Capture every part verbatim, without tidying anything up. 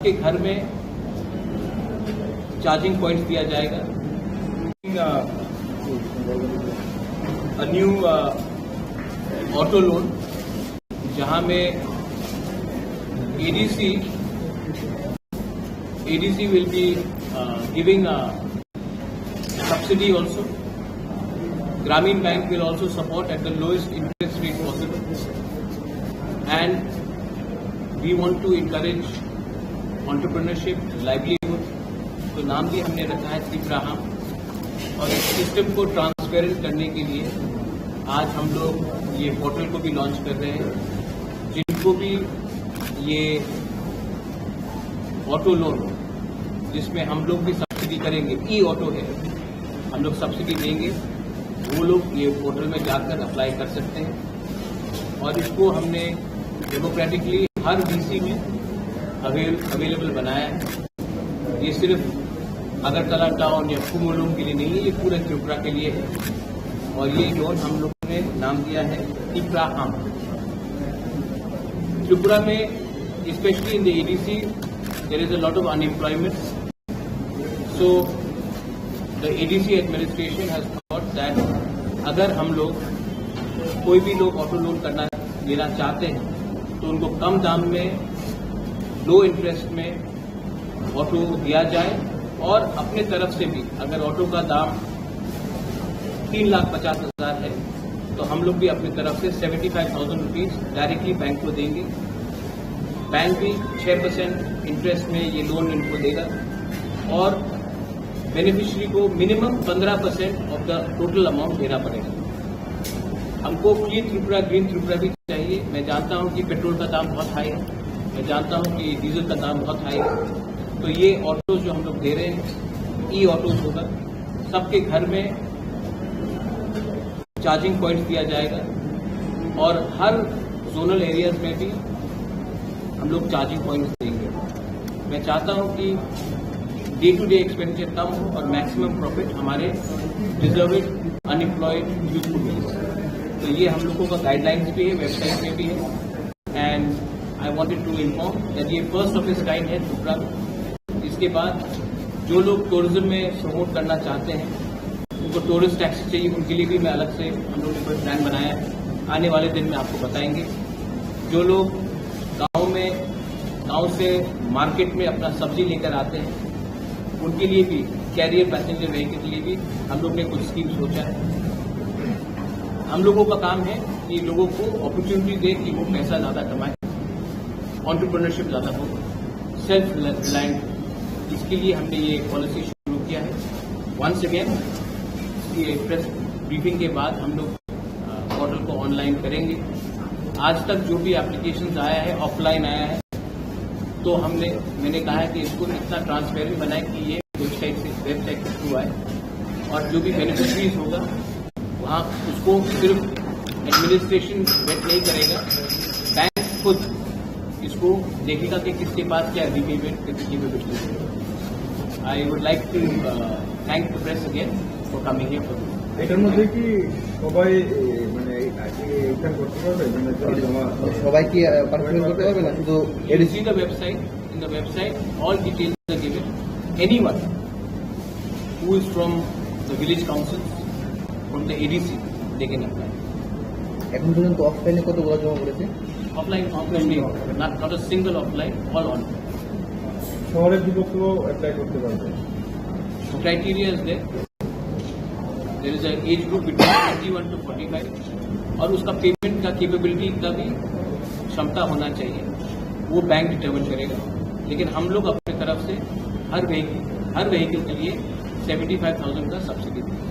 के घर में चार्जिंग पॉइंट्स दिया जाएगा। अ न्यू ऑटो लोन, जहां में ADC, ADC will be giving a subsidy also. Grameen Bank will also support at the lowest interest rate possible. And we want to encourage entrepreneurship, livelihood. तो नाम भी हमने रखा है तिप्राहाम। और इस सिस्टम को ट्रांसपेरेंट करने के लिए आज हम लोग ये पोर्टल को भी लॉन्च कर रहे हैं। जिनको भी ये ऑटो लोन, जिसमें हम लोग भी सब्सिडी करेंगे, ई ऑटो है, हम लोग सब्सिडी देंगे, वो लोग ये पोर्टल में जाकर अप्लाई कर सकते हैं। और इसको हमने डेमोक्रेटिकली हर डीसी में अवेल अवेलेबल बनाया है। ये सिर्फ अगरतला टाउन या कुमोलुंग के लिए नहीं है, ये पूरे त्रिपुरा के लिए है। और ये लोन हम लोगों ने नाम दिया है तिप्राहाम। त्रिपुरा में, especially in the ADC, there is a lot of unemployment. So the ADC administration has thought that अगर हम लोग, कोई भी लोग ऑटो लोन करना, लेना चाहते हैं, तो उनको कम दाम में, लो इंटरेस्ट में ऑटो दिया जाए। और अपने तरफ से भी अगर ऑटो का दाम तीन लाख पचास हजार है, तो हम लोग भी अपनी तरफ से seventy five thousand rupees directly bank को देंगे। बैंक भी छः परसेंट इंटरेस्ट में ये लोन इनको देगा। और बेनिफिशरी को मिनिमम पंद्रह percent of the total amount देना पड़ेगा। हमको क्लीन त्रिपुरा, ग्रीन त्रिपुरा भी चाहिए। मैं जानता हूँ कि पेट्रोल का दाम बहुत हाई है, मैं जानता हूँ कि डीजल का दाम बहुत हाई है। तो ये ऑटो जो हम लोग दे रहे हैं, ई ऑटो होगा, सबके घर में चार्जिंग पॉइंट्स दिया जाएगा और हर जोनल एरियाज में भी हम लोग चार्जिंग पॉइंट्स देंगे। मैं चाहता हूँ कि डे टू डे एक्सपेंडिचर कम हो और मैक्सिमम प्रॉफिट हमारे डिजर्विंग अनएम्प्लॉयड यूथ को मिले। तो ये हम लोगों का गाइडलाइंस भी है, वेबसाइट पे भी है। And I wanted to inform that ये फर्स्ट ऑफ इट्स काइंड है त्रिपुरा में। इसके बाद जो लोग टूरिज्म में प्रमोट करना चाहते हैं, उनको टूरिस्ट टैक्सी चाहिए, उनके लिए भी मैं अलग से, हम लोगों ने कोई प्लान बनाया है, आने वाले दिन में आपको बताएंगे। जो लोग गांव में, गांव से मार्केट में अपना सब्जी लेकर आते हैं, उनके लिए भी, कैरियर पैसेंजर व्हीकल के लिए भी हम लोग ने कुछ स्कीम सोचा है। हम लोगों का काम है कि लोगों को अपॉर्चुनिटी दे कि वो पैसा ज़्यादा कमाए, एंटरप्रेन्योरशिप ज़्यादा हो, सेल्फ रिलायंट। इसके लिए हमने ये पॉलिसी शुरू किया है। वंस अगेन, ये प्रेस ब्रीफिंग के बाद हम लोग पोर्टल को ऑनलाइन करेंगे। आज तक जो भी एप्लीकेशन आया है, ऑफलाइन आया है, तो हमने, मैंने कहा है कि इसको इतना ट्रांसपेरेंट बनाए कि ये वेबसाइट से, वेबसाइट के थ्रू आए और जो भी बेनिफिशरीज होगा, वहाँ उसको सिर्फ एडमिनिस्ट्रेशन वेट नहीं करेगा, बैंक खुद इसको देखेगा कि किसके पास क्या रीपेमेंट कैपेबिलिटी है। I would like to thank the press again for coming here for this. এটার মধ্যে কি সবাই, এ, মানে, এ, এখানে করতে পারবে, মানে, জমা? সবাই কি পার্টিসিপেট করতে পারবে না শুধু? You see the website, in the website all details are given. Anyone who is from the village council, from the ADC, they can apply. এখন পর্যন্ত অফলাইনে কতগুলো জমা পড়েছে? Offline, offline নেই, not, not a single offline, all online. শহরের যুবকরাও অ্যাপ্লাই করতে পারবে? Criteria is there. There is a age group between twenty-one to forty-five, और उसका पेमेंट का कैपेबिलिटी का भी क्षमता होना चाहिए, वो बैंक डिटरमाइन करेगा। लेकिन हम लोग अपने तरफ से हर व्हीकल, हर व्हीकल के लिए सेवेंटी फाइव थाउजेंड का सब्सिडी देंगे।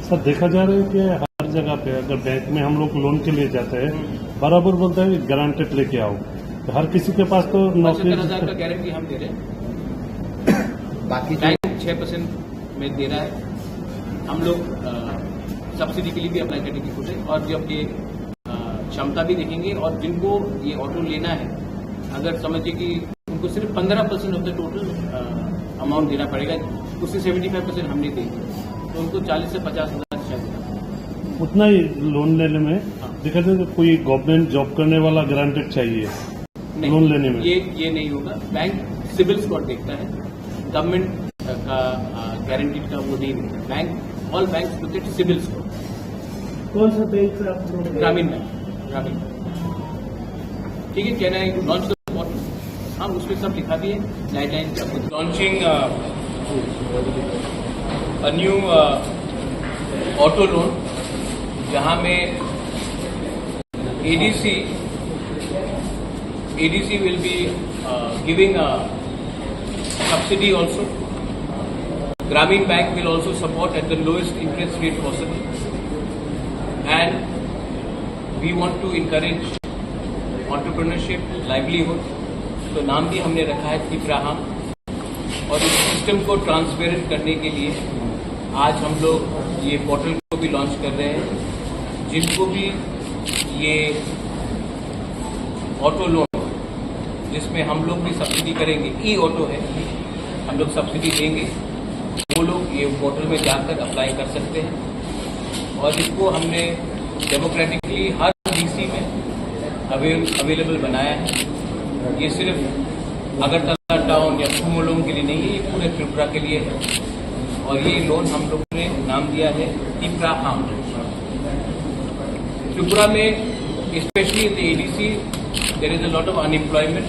सर, देखा जा रहा है कि हर जगह पे अगर बैंक में हम लोग लोन के लिए जाते हैं, बराबर बोलते हैं गारंटेड लेके आओ। तो हर किसी के पास तो नौकरी पचहत्तर हजार का गारंटी हम दे रहे हैं। बाकी जो बैंक छः परसेंट में दे रहा है। हम लोग सब्सिडी के लिए भी अप्लाई करने की कोशिश, और जो आपके क्षमता भी देखेंगे, और जिनको ये ऑटो लेना है, अगर समझिए कि उनको सिर्फ पंद्रह percent of the total amount देना पड़ेगा, उससे सेवेंटी फाइव परसेंट हम नहीं देंगे, तो उनको चालीस से पचास हजार शायद देना पड़ेगा। उतना ही लोन लेने में देखा जाए तो कोई गवर्नमेंट जॉब करने वाला गारंटेड चाहिए। नहीं, लोन लेने में। ये ये नहीं होगा। बैंक सिबिल स्कोर देखता है, गवर्नमेंट का गारंटी का वो नहीं मिलता। Bank, all bank look at CIBIL score. कौन सा बैंक से आप लोन ले? ग्रामीण बैंक। ग्रामीण बैंक। ठीक है, कहना है लॉन्च द पोर्टल, हम उसमें सब लिखा भी है, गाइडलाइन क्या होती है। Launching a new auto loan, जहां में ADC ADC will be giving a subsidy also. ग्रामीण bank will also support at the lowest interest rate possible. And we want to encourage entrepreneurship, livelihood. तो नाम भी हमने रखा है तिप्रा हाम। और इस सिस्टम को ट्रांसपेरेंट करने के लिए आज हम लोग ये पोर्टल को भी लॉन्च कर रहे हैं। जिनको भी ये ऑटो लोन, जिसमें हम लोग भी सब्सिडी करेंगे, ई ऑटो है, हम लोग सब्सिडी देंगे, वो लोग ये पोर्टल में जाकर अप्लाई कर सकते हैं। और इसको हमने डेमोक्रेटिकली हर डीसी में अवेल अवेलेबल बनाया है। ये सिर्फ अगरतला टाउन या खुमोलोंग के लिए नहीं है, ये पूरे त्रिपुरा के लिए है। और ये लोन हम लोगों ने नाम दिया है तिप्रा हाम। Tripura में, especially in the A D C, there is a lot of unemployment.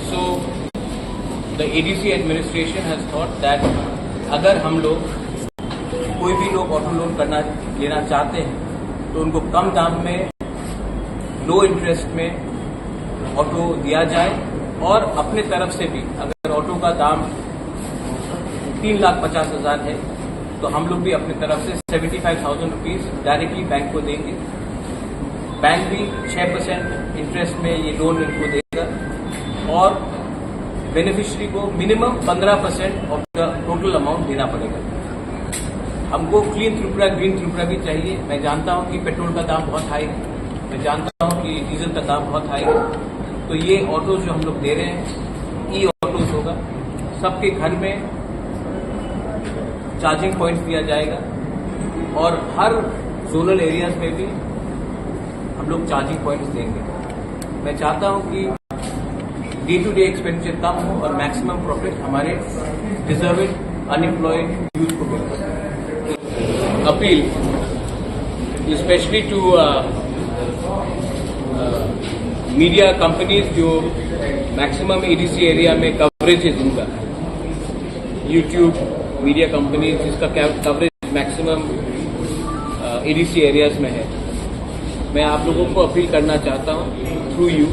So the A D C administration has thought that अगर हम लोग, कोई भी लोग ऑटो लोन करना, लेना चाहते हैं, तो उनको कम दाम में, लो इंटरेस्ट में ऑटो दिया जाए। और अपने तरफ से भी अगर ऑटो का दाम तीन लाख पचास हजार है, तो हम लोग भी अपनी तरफ से seventy five thousand rupees directly bank को देंगे। बैंक भी छः परसेंट इंटरेस्ट में ये लोन इनको देगा। और बेनिफिशियरी को मिनिमम पंद्रह percent of the total amount देना पड़ेगा। हमको क्लीन त्रिपुरा, ग्रीन त्रिपुरा भी चाहिए। मैं जानता हूँ कि पेट्रोल का दाम बहुत हाई है, मैं जानता हूँ कि डीजल का दाम बहुत हाई है। तो ये ऑटो जो हम लोग दे रहे हैं, ई ऑटोज होगा, सबके घर में चार्जिंग पॉइंट्स दिया जाएगा और हर जोनल एरियाज में भी हम लोग चार्जिंग पॉइंट्स देंगे। मैं चाहता हूँ कि डे टू डे एक्सपेंडिचर कम हो और मैक्सिमम प्रॉफिट हमारे डिजर्विंग अनएम्प्लॉयड यूथ को मिले। Appeal specially to media companies जो मैक्सिमम एडीसी एरिया में कवरेज है जिनका, यूट्यूब मीडिया कंपनीज जिसका कवरेज मैक्सिमम एडीसी एरियाज में है, मैं आप लोगों को अपील करना चाहता हूँ through you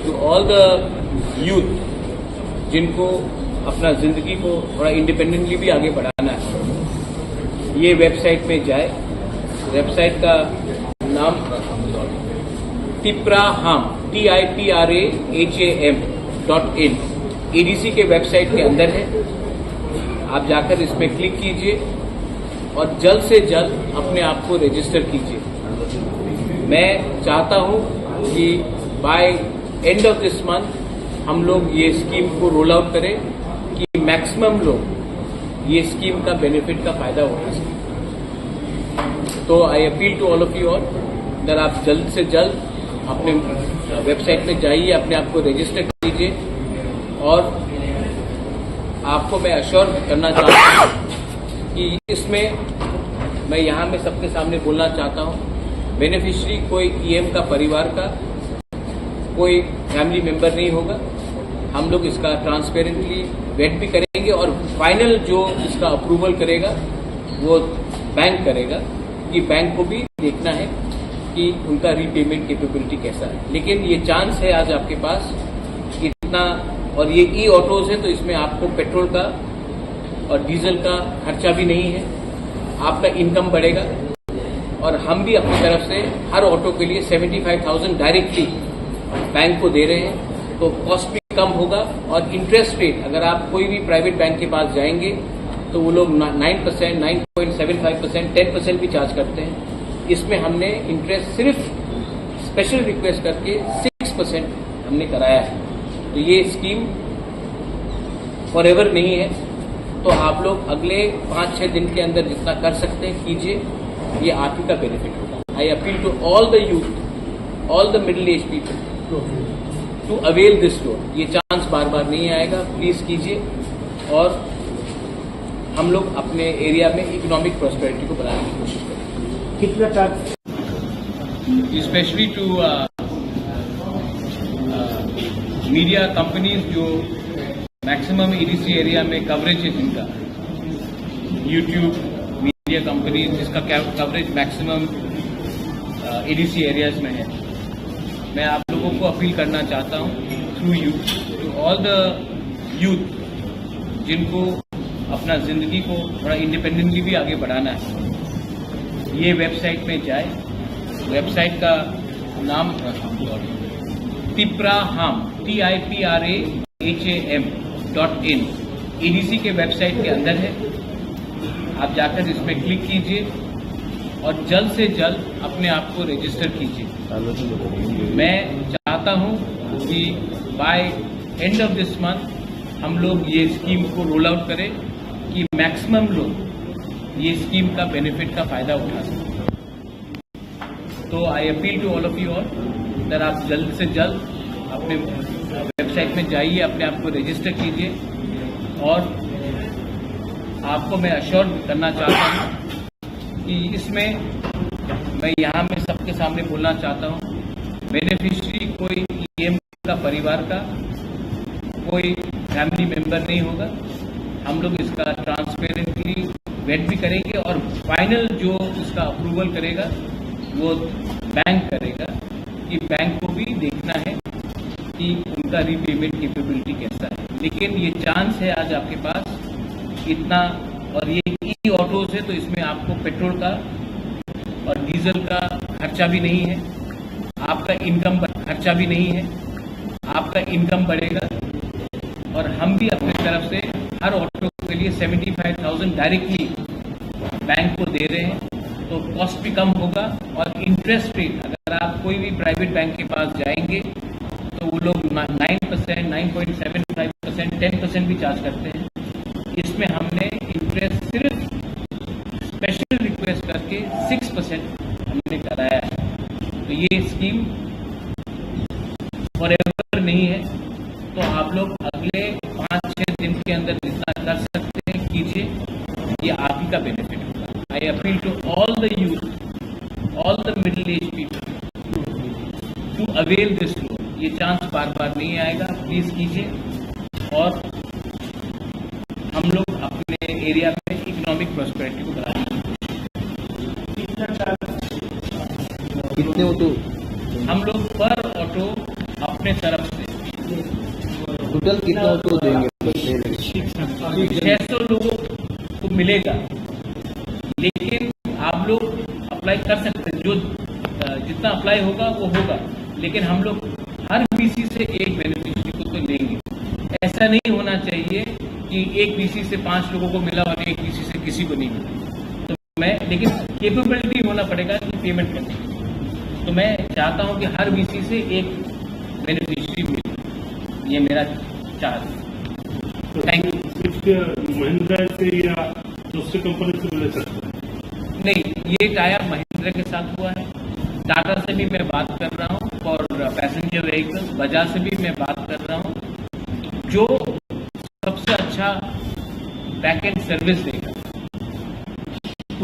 to all the youth, जिनको अपना ज़िंदगी को थोड़ा इंडिपेंडेंटली भी आगे बढ़ाना है, ये वेबसाइट में जाए। वेबसाइट का नाम तिप्रा हाम, T I P R A H A M dot in, ADC के वेबसाइट के अंदर है। आप जाकर इस पर क्लिक कीजिए और जल्द से जल्द अपने आप को रजिस्टर कीजिए। मैं चाहता हूं कि by end of this month हम लोग ये स्कीम को रोल आउट करें कि मैक्सिमम लोग ये स्कीम का बेनिफिट का फायदा उठा सकें। तो I appeal to all of you all, अगर आप जल्द से जल्द अपने वेबसाइट में जाइए, अपने आप को रजिस्टर कीजिए। और आपको मैं अश्योर करना चाहता हूँ कि इसमें मैं यहाँ में सबके सामने बोलना चाहता हूँ, बेनिफिशियरी कोई ईएम का परिवार का कोई फैमिली मेंबर नहीं होगा। हम लोग इसका ट्रांसपेरेंटली वेट भी करेंगे और फाइनल जो इसका अप्रूवल करेगा वो बैंक करेगा, कि बैंक को भी देखना है कि उनका रीपेमेंट कैपेबिलिटी कैसा है। लेकिन ये चांस है आज आपके पास इतना, और ये ई ऑटोज है तो इसमें आपको पेट्रोल का और डीजल का खर्चा भी नहीं है, आपका इनकम बढ़ेगा। और हम भी अपनी तरफ से हर ऑटो के लिए seventy five thousand directly bank को दे रहे हैं, तो कॉस्ट भी कम होगा। और इंटरेस्ट रेट, अगर आप कोई भी प्राइवेट बैंक के पास जाएंगे तो वो लोग nine percent, nine point seven five percent, ten percent भी चार्ज करते हैं। इसमें हमने इंटरेस्ट सिर्फ स्पेशल रिक्वेस्ट करके सिक्स परसेंट हमने कराया है। तो ये स्कीम फॉरएवर नहीं है, तो आप लोग अगले पाँच छः दिन के अंदर जितना कर सकते हैं कीजिए, ये आप ही का बेनिफिट होगा। I appeal to all the youth, all the middle aged people, to avail this loan. ये चांस बार बार नहीं आएगा, प्लीज कीजिए। और हम लोग अपने एरिया में इकोनॉमिक प्रॉस्पेरिटी को बढ़ाने की कोशिश करेंगे। कितना charge? Especially to media companies जो मैक्सिमम ईडीसी एरिया में कवरेज है जिनका, यूट्यूब, मीडिया कंपनीज जिसका कवरेज मैक्सिमम ईडीसी एरियाज में है, मैं आप लोगों को अपील करना चाहता हूँ, through you, to all the youth, जिनको अपना ज़िंदगी को थोड़ा इंडिपेंडेंटली भी आगे बढ़ाना है, ये वेबसाइट में जाए। वेबसाइट का नाम तिप्रा हाम, T I P R A H A M dot in, EDC के वेबसाइट के अंदर है। आप जाकर इसमें क्लिक कीजिए और जल्द से जल्द अपने आप को रजिस्टर कीजिए। मैं चाहता हूँ कि by end of this month हम लोग ये स्कीम को रोल आउट करें कि मैक्सिमम लोग ये स्कीम का बेनिफिट का फायदा उठा सकें। तो I appeal to all of you all that आप जल्द से जल्द अपने वेबसाइट में जाइए, अपने आप को रजिस्टर कीजिए। और आपको मैं अश्योर करना चाहता हूँ कि इसमें मैं यहाँ में सबके सामने बोलना चाहता हूँ, बेनिफिशरी कोई ईएम का परिवार का कोई फैमिली मेंबर नहीं होगा। हम लोग इसका ट्रांसपेरेंटली वेट भी करेंगे और फाइनल जो इसका अप्रूवल करेगा वो बैंक करेगा, कि बैंक को भी देखना है कि उनका रीपेमेंट कैपेबिलिटी कैसा है। लेकिन ये चांस है आज आपके पास इतना, और ये ई ऑटोज है तो इसमें आपको पेट्रोल का और डीजल का खर्चा भी नहीं है, आपका इनकम खर्चा भी नहीं है, आपका इनकम बढ़ेगा। और हम भी अपनी तरफ से हर ऑटो के लिए seventy five thousand directly bank को दे रहे हैं, तो कॉस्ट भी कम होगा। और इंटरेस्ट रेट, अगर आप कोई भी प्राइवेट बैंक के पास जाएंगे तो वो लोग nine percent, nine point seven five percent, ten percent भी चार्ज करते हैं। इसमें हमने इंटरेस्ट सिर्फ स्पेशल रिक्वेस्ट करके सिक्स परसेंट हमने कराया है। तो ये स्कीम फॉरएवर नहीं है, तो आप लोग अगले पाँच छः दिन के अंदर जितना कर सकते हैं कीजिए, ये आप ही का बेनिफिट होगा। I appeal to all the youth, all the middle age people to avail this loan। ये चांस बार बार नहीं आएगा, प्लीज कीजिए। और हम लोग अपने एरिया में इकोनॉमिक प्रॉस्पेरिटी को बढ़ाने की कोशिश करेंगे। कितने ऑटो? हम लोग पर ऑटो अपने तरफ से टोटल कितने ऑटो देंगे? छह सौ लोगों को मिलेगा, लेकिन आप लोग अप्लाई कर सकते हैं। जो अ, जितना अप्लाई होगा वो होगा, लेकिन हम लोग हर बीसी से एक बेनिफिशरी को तो लेंगे। ऐसा नहीं होना चाहिए कि एक बीसी से पांच लोगों को मिला और एक बीसी से किसी को नहीं मिला। तो मैं, लेकिन कैपेबिलिटी होना पड़ेगा कि पेमेंट करने की। तो मैं चाहता हूं कि हर बीसी से एक बेनिफिशियरी मिले, ये मेरा चाह है। Thank you. इसके महिंद्रा से या दूसरे कंपनी से भी ले सकते हैं? नहीं, ये टाई अप महिंद्रा के साथ हुआ है। टाटा से भी मैं बात कर रहा हूँ और पैसेंजर व्हीकल, बजाज से भी मैं बात कर रहा हूँ। जो सबसे अच्छा बैक एंड सर्विस देगा,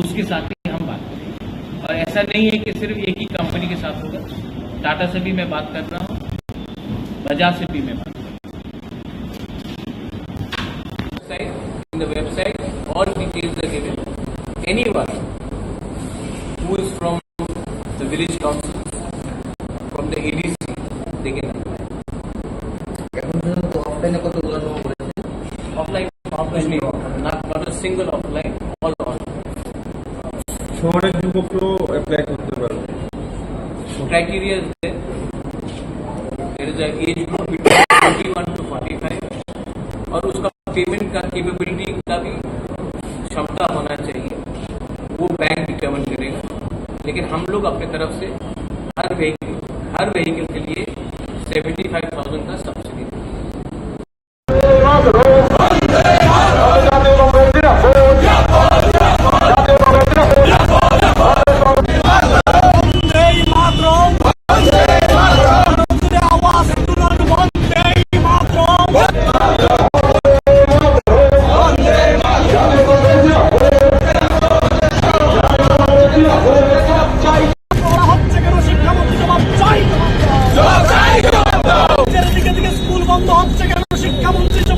उसके साथ ही हम बात करेंगे। और ऐसा नहीं है कि सिर्फ एक ही कंपनी के साथ होगा। टाटा से भी मैं बात कर रहा हूँ, बजाज से भी मैं बात कर रहा हूँ। Website, in the website, all details are given. Anyone who is from the village council, from the A D C, they can apply. এখন পর্যন্ত অফলাইনে কতগুলো জমা পড়েছে? অফলাইন, অফলাইন নেই, not, not a single offline, all online. শহরের যুবকরাও অ্যাপ্লাই করতে পারবে? Criteria is there. There is a age group between twenty-one to forty-five, और उसका पेमेंट का कैपेबिलिटी का भी क्षमता होना चाहिए, वो बैंक डिटरमाइन करेगा। लेकिन हम लोग अपने तरफ से हर व्हीकल, हर व्हीकल के लिए सेवेंटी फाइव थाउजेंड का सब्सिडी देंगे।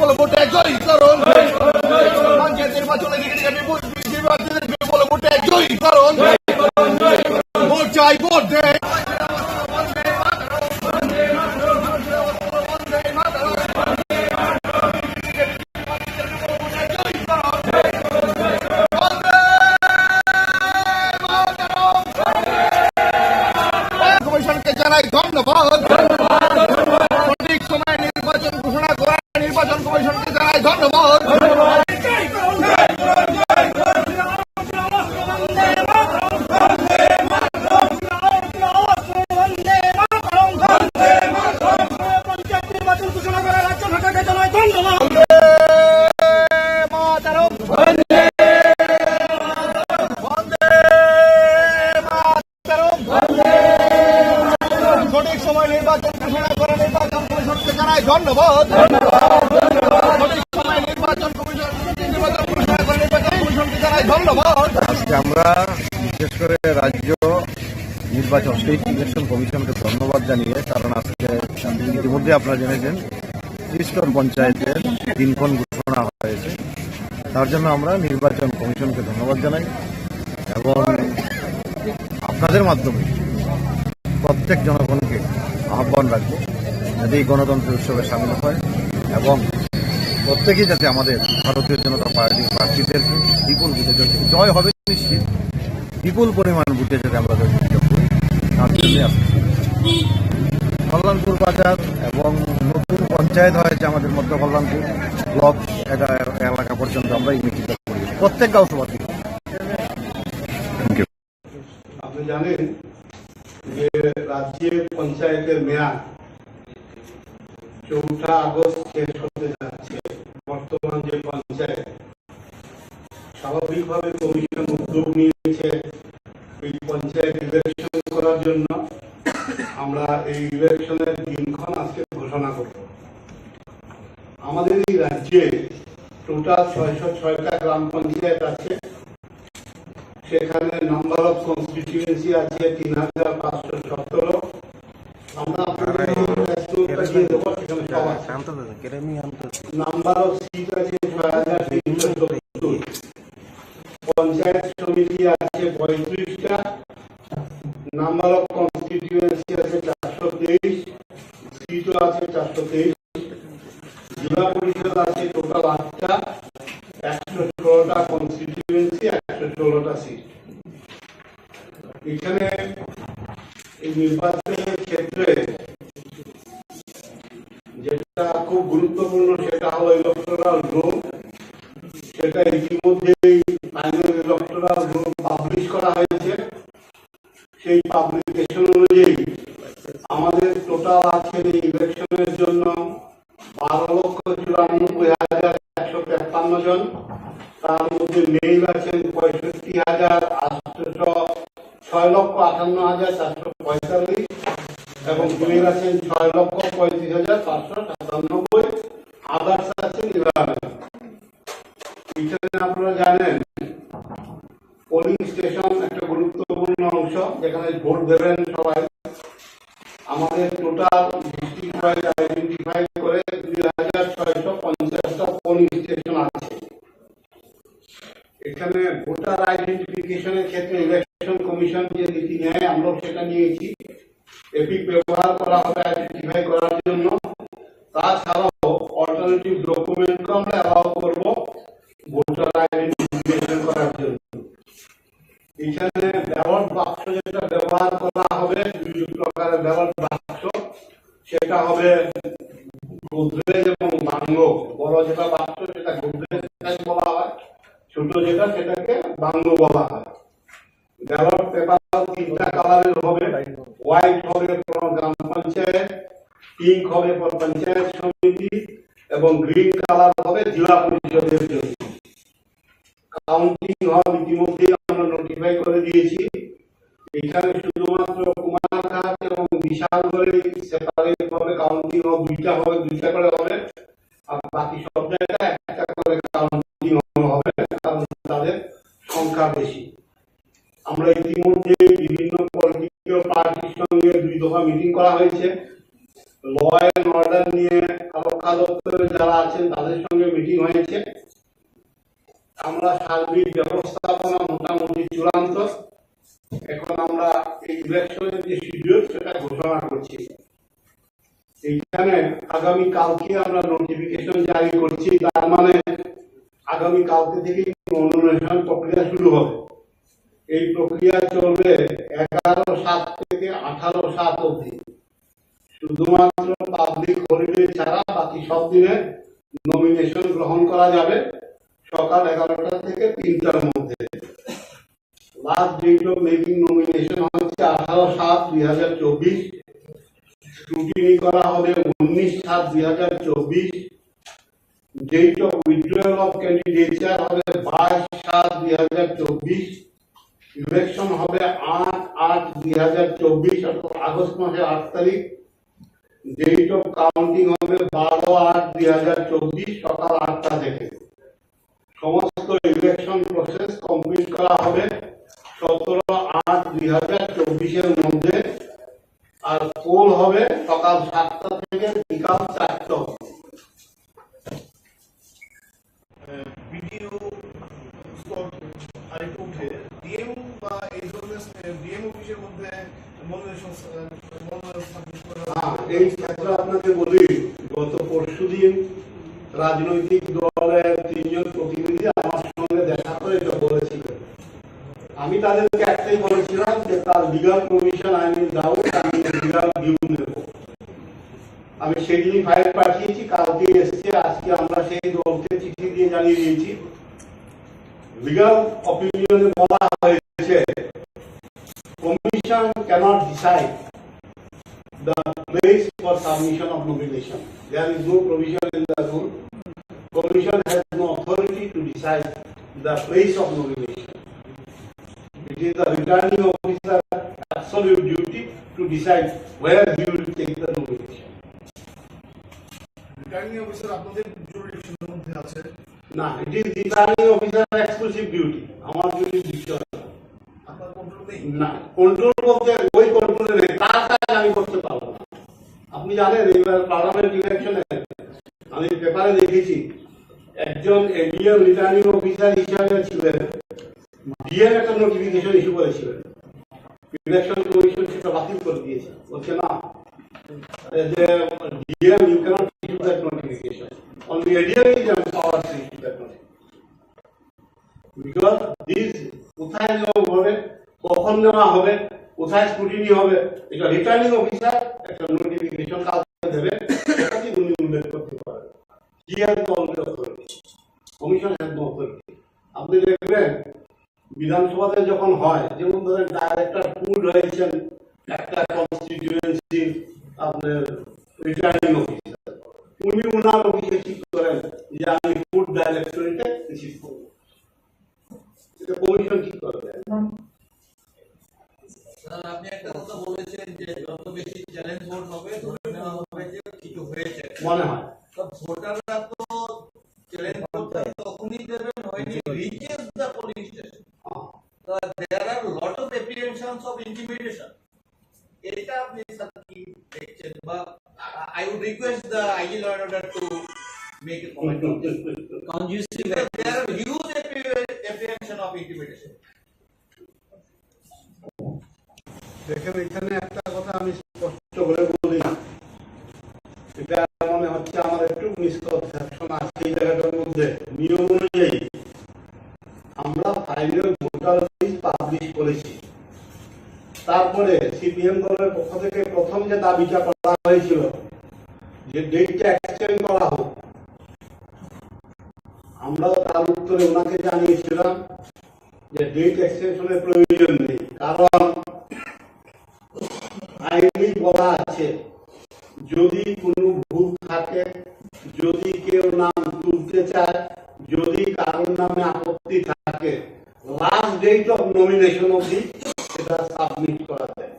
বলে ভোট একজনই কারণ। পঞ্চায়েত নির্বাচনে টিকিট আমি ভোট দিয়েছি, বলে ভোট একজনই কারণ। ভোট চাই, ভোট দেয়। কমিশনকে জানাই ধন্যবাদ। সঠিক সময়ে নির্বাচন ঘোষণা করা নির্বাচন কমিশনকে জানাই ধন্যবাদ। ধন্যবাদ। সঠিক সময়ে নির্বাচন কমিশন, নির্বাচন কমিশন, নির্বাচন কমিশনকে জানাই ধন্যবাদ। আজকে আমরা বিশেষ করে রাজ্য নির্বাচন, স্টেট ইলেকশন কমিশনকে ধন্যবাদ জানিয়ে, কারণ আজকে ইতিমধ্যে আপনারা জেনেছেন, ত্রিশতম পঞ্চায়েতের দিনক্ষণ ঘোষণা হয়েছে। তার জন্য আমরা নির্বাচন কমিশনকে ধন্যবাদ জানাই এবং আপনাদের মাধ্যমে প্রত্যেক জনগণকে আহ্বান রাখবো, যাতে এই গণতন্ত্র উৎসবে সামিল হয় এবং প্রত্যেকেই যাতে আমাদের ভারতীয় জনতা পার্টির প্রার্থীদেরকে বিপুল ভোটে জয়, জয় হবে নিশ্চিত, বিপুল পরিমাণ ভোটে যাতে আমরা জয়যুক্ত করি, তার জন্যই আসছি। কল্যাণপুর বাজার এবং নতুন পঞ্চায়েত হয়েছে আমাদের মধ্য কল্যাণপুর ব্লক, এটা এলাকা পর্যন্ত আমরা এই মিটিংটা করি প্রত্যেক গাঁও সভাতে। আপনি জানেন যে রাজ্যে পঞ্চায়েতের মেয়াদ চৌঠা আগস্ট শেষ হতে যাচ্ছে। বর্তমান যে পঞ্চায়েত, স্বাভাবিকভাবে কমিশন উদ্যোগ নিয়েছে এই পঞ্চায়েত ইলেকশন করার জন্য। আমরা এই ইলেকশনের দিনক্ষণ আজকে ঘোষণা করব। আমাদের এই রাজ্যে টোটাল ছয়শো ছয়টা গ্রাম পঞ্চায়েত আছে। সেখানে নাম্বার অফ কনস্টিটিউয়েন্সি আছে তিন হাজার পাঁচশো সতেরো। আমরা আপনাদের কাছে উত্তর দিয়ে দেবো, সেখানে সব আছে। নাম্বার অফ সিট আছে ছয় হাজার তিনশো সত্তর। পঞ্চায়েত সমিতি আছে পঁয়ত্রিশটা। নাম্বার অফ কনস্টিটিউয়েন্সি আছে চারশো তেইশ। সিটও আছে চারশো তেইশ। জেলা পরিষদ আছে টোটাল আটটা, একশো ষোলোটা কনস্টিটিউয়েন্সি, একশো ষোলোটা সিট। এখানে এই নির্বাচনের ক্ষেত্রে যেটা খুব গুরুত্বপূর্ণ, সেটা হলো ইলেকটোরাল রোল। সেটা ইতিমধ্যেই ফাইনাল ইলেকটোরাল রোল পাবলিশ করা হয়েছে। সেই পাবলিকেশন অনুযায়ী আমাদের টোটাল আজকের এই ইলেকশনের জন্য বারো লক্ষ চুরানব্বই হাজার একশো তেপ্পান্ন জন, তার মধ্যে মেল আছেন পঁয়ষট্টি হাজার আটশো, ছয় লক্ষ আটান্ন হাজার চারশো পঁয়তাল্লিশ এবং ফিমেল আছেন ছয় লক্ষ পঁয়ত্রিশ হাজার পাঁচশো সাতানব্বই। আদার্স আছেন ইলেভেন। এখানে আপনারা জানেন, পোলিং স্টেশন একটা গুরুত্বপূর্ণ অংশ, যেখানে ভোট দেবেন সবাই। আমাদের টোটাল ডিস্ট্রিক্ট ওয়াইজ আইডেন্টিফাই করে দুই হাজার ছয়শো পঞ্চাশটা পোলিং স্টেশন আছে। এখানে ভোটার আইডেন্টিফিকেশনের ক্ষেত্রে ইলেকশন কমিশন যে নীতি নেয়, আমরাও সেটা নিয়েছি। এপিক ব্যবহার করা হবে আইডেন্টিফাই করার জন্য। তাছাড়াও অল্টারনেটিভ ডকুমেন্টও আমরা অ্যালাউ করব ভোটার আইডেন্টিফিকেশন করার জন্য। এখানে ব্যালট বাক্স যেটা ব্যবহার করা হবে, দুই প্রকারের ব্যালট বাক্স, সেটা হবে গোদরেজ এবং বাংলো। বড় যেটা বাক্স, সেটা গোদরেজ বলা হয়, ছোট যেটা, সেটাকে বাংলো বলা হয়। ব্যালট পেপার তিনটা কালারের হবে, হোয়াইট হবে কোনো গ্রাম পঞ্চায়েত, পিঙ্ক হবে কোনো পঞ্চায়েত সমিতি এবং গ্রিন কালার হবে জেলা পরিষদের জন্য। কাউন্টিং হল ইতিমধ্যেই আমরা নোটিফাই করে দিয়েছি। এখানে শুধুমাত্র কুমারঘাট এবং বিশালগড়ে সেপারেট ভাবে কাউন্টিং হল, দুইটা হবে, দুইটা করে হবে। আর বাকি সব জায়গায় একটা করে কাউন্টিং হল হবে, কারণ তাদের সংখ্যা বেশি। আমরা ইতিমধ্যে বিভিন্ন পলিটিক্যাল পার্টির সঙ্গে দুই দফা মিটিং করা হয়েছে। ল অ্যান্ড অর্ডার নিয়ে রক্ষা দপ্তরে যারা আছেন, তাদের সঙ্গে মিটিং হয়েছে। আমরা সার্বিক ব্যবস্থাপনা মোটামুটি চূড়ান্ত। এখন আমরা এই ইলেকশনের যে শিডিউল, সেটা ঘোষণা করছি। এইখানে আগামী কালকে আমরা নোটিফিকেশন জারি করছি, তার মানে আগামী কালকে থেকে নমিনেশন প্রক্রিয়া শুরু হবে। এই প্রক্রিয়া চলবে এগারো সাত থেকে আঠারো সাত অবধি। শুধুমাত্র পাবলিক হলিডে ছাড়া বাকি সব দিনে নমিনেশন গ্রহণ করা যাবে সকাল এগারোটা থেকে তিনটার মধ্যে। Last date of making nomination হচ্ছে আঠারো সাত দুই হাজার চব্বিশ। স্ক্রুটিনি করা হবে উনিশ সাত দুই হাজার চব্বিশ। Date of withdrawal of candidature হবে বাইশ সাত দুই হাজার চব্বিশ। ইলেকশন হবে আট আট দুই হাজার চব্বিশ, অর্থাৎ আগস্ট মাসের আট তারিখ। ডেট অফ কাউন্টিং হবে বারো আট দুই হাজার চব্বিশ সকাল আটটা থেকে। সমস্ত ইলেকশন প্রসেস কমপ্লিট করা হবে সতেরো আট দুই হাজার চব্বিশের মধ্যে। আর পোল হবে সকাল সাতটা থেকে বিকাল চারটা অবধি। বিডিও স্তর হাইকোর্টে ডিএম বা এই ধরনের ডিএম অফিসের মধ্যে মনোনয়ন সংস্থা, মনোনয়ন সাবমিট করা হ্যাঁ, এই ক্ষেত্রে আপনাকে বলি, গত পরশুদিন রাজনৈতিক দলের তিনজন প্রতিনিধি আমার সঙ্গে দেখা করে এটা বলেছিলেন। আমি তাদেরকে একটাই বলেছিলাম যে তার legal provision, I mean, doubt, আমি লিগাল ভিউ নেব। আমি সেদিনই ফাইল পাঠিয়েছি, কালকে এসছে, আজকে আমরা সেই দলকে চিঠি দিয়ে জানিয়ে দিয়েছি। লিগাল অপিনিয়নে বলা হয়েছে, Commission cannot decide the place for submission of nomination. There is no provision in the rule. Commission has no authority to decide the place of nomination. It is the returning officer absolute duty to decide where he will take the nomination. Returning officer আপনাদের জুরিডিকশনের মধ্যে আছে? না, it is returning officer exclusive duty. আমার জুরিডিকশন আপনার কন্ট্রোল নেই? না, কন্ট্রোল বলতে ওই কন্ট্রোলে নেই, তার কাজ আমি করতে পারবো না। আপনি জানেন, এইবার পার্লামেন্ট ইলেকশনে আমি পেপারে দেখেছি, একজন এডিএম রিটার্নিং অফিসার হিসাবে ছিলেন, ডিএম একটা নোটিফিকেশন ইস্যু করেছিলেন, ইলেকশন কমিশন সেটা বাতিল করে দিয়েছে, বলছে না, এই যে DM, you cannot issue that notification, only ADM is empowered to issue that notification. Because this কোথায় নেওয়া হবে, কখন নেওয়া হবে, কোথায় স্ক্রুটিনি হবে, এটা রিটার্নিং অফিসার একটা নোটিফিকেশন কাউকে দেবে, সেটাকে উনি উল্লেখ করতে পারেন। He has the only authority, commission has no authority. আপনি দেখবেন বিধানসভাতে যখন হয়, যেমন ধরেন ডাইরেক্টর ফুড হয়েছেন একটা কনস্টিটিউয়েন্সির আপনার রিটার্নিং অফিসার, উনি ওনার অফিসে ঠিক করেন যে আমি ফুড ডাইরেক্টরেটে রিসিভ করবো, এটা কমিশন ঠিক করে দেয়। স্যার, আপনি একটা কথা বলেছেন যে যত বেশি চ্যালেঞ্জ ভোট হবে, ধরে নেওয়া হবে যে কিছু হয়েছে। মনে হয়। তো ভোটাররা তো চ্যালেঞ্জ ভোটটা তখনই দেবেন when he reaches the polling station. হ্যাঁ। তো there are lot of apprehensions of intimidation. এটা আপনি স্যার কি দেখছেন? বা I would request the IG law and order to make a comment on this. Conducive. There are huge appre-, apprehension of intimidation. দেখেন, এখানে একটা কথা আমি স্পষ্ট করে বলি, এটা মনে হচ্ছে আমার একটু মিসকনসেপশন আছে এই জায়গাটার মধ্যে। নিয়ম অনুযায়ী আমরা ফাইনাল ভোটার লিস্ট পাবলিশ করেছি। তারপরে সিপিএম দলের পক্ষ থেকে প্রথম যে দাবিটা করা হয়েছিল যে ডেটটা এক্সটেন্ড করা হোক, আমরা তার উত্তরে ওনাকে জানিয়েছিলাম যে ডেট এক্সটেনশনের প্রয়োজন নেই, কারণ আইনে বলা আছে যদি কোনো ভুল থাকে, যদি কেউ নাম তুলতে চায়, যদি কারোর নামে আপত্তি থাকে, লাস্ট ডেট অফ নমিনেশন অবধি সেটা সাবমিট করা যায়।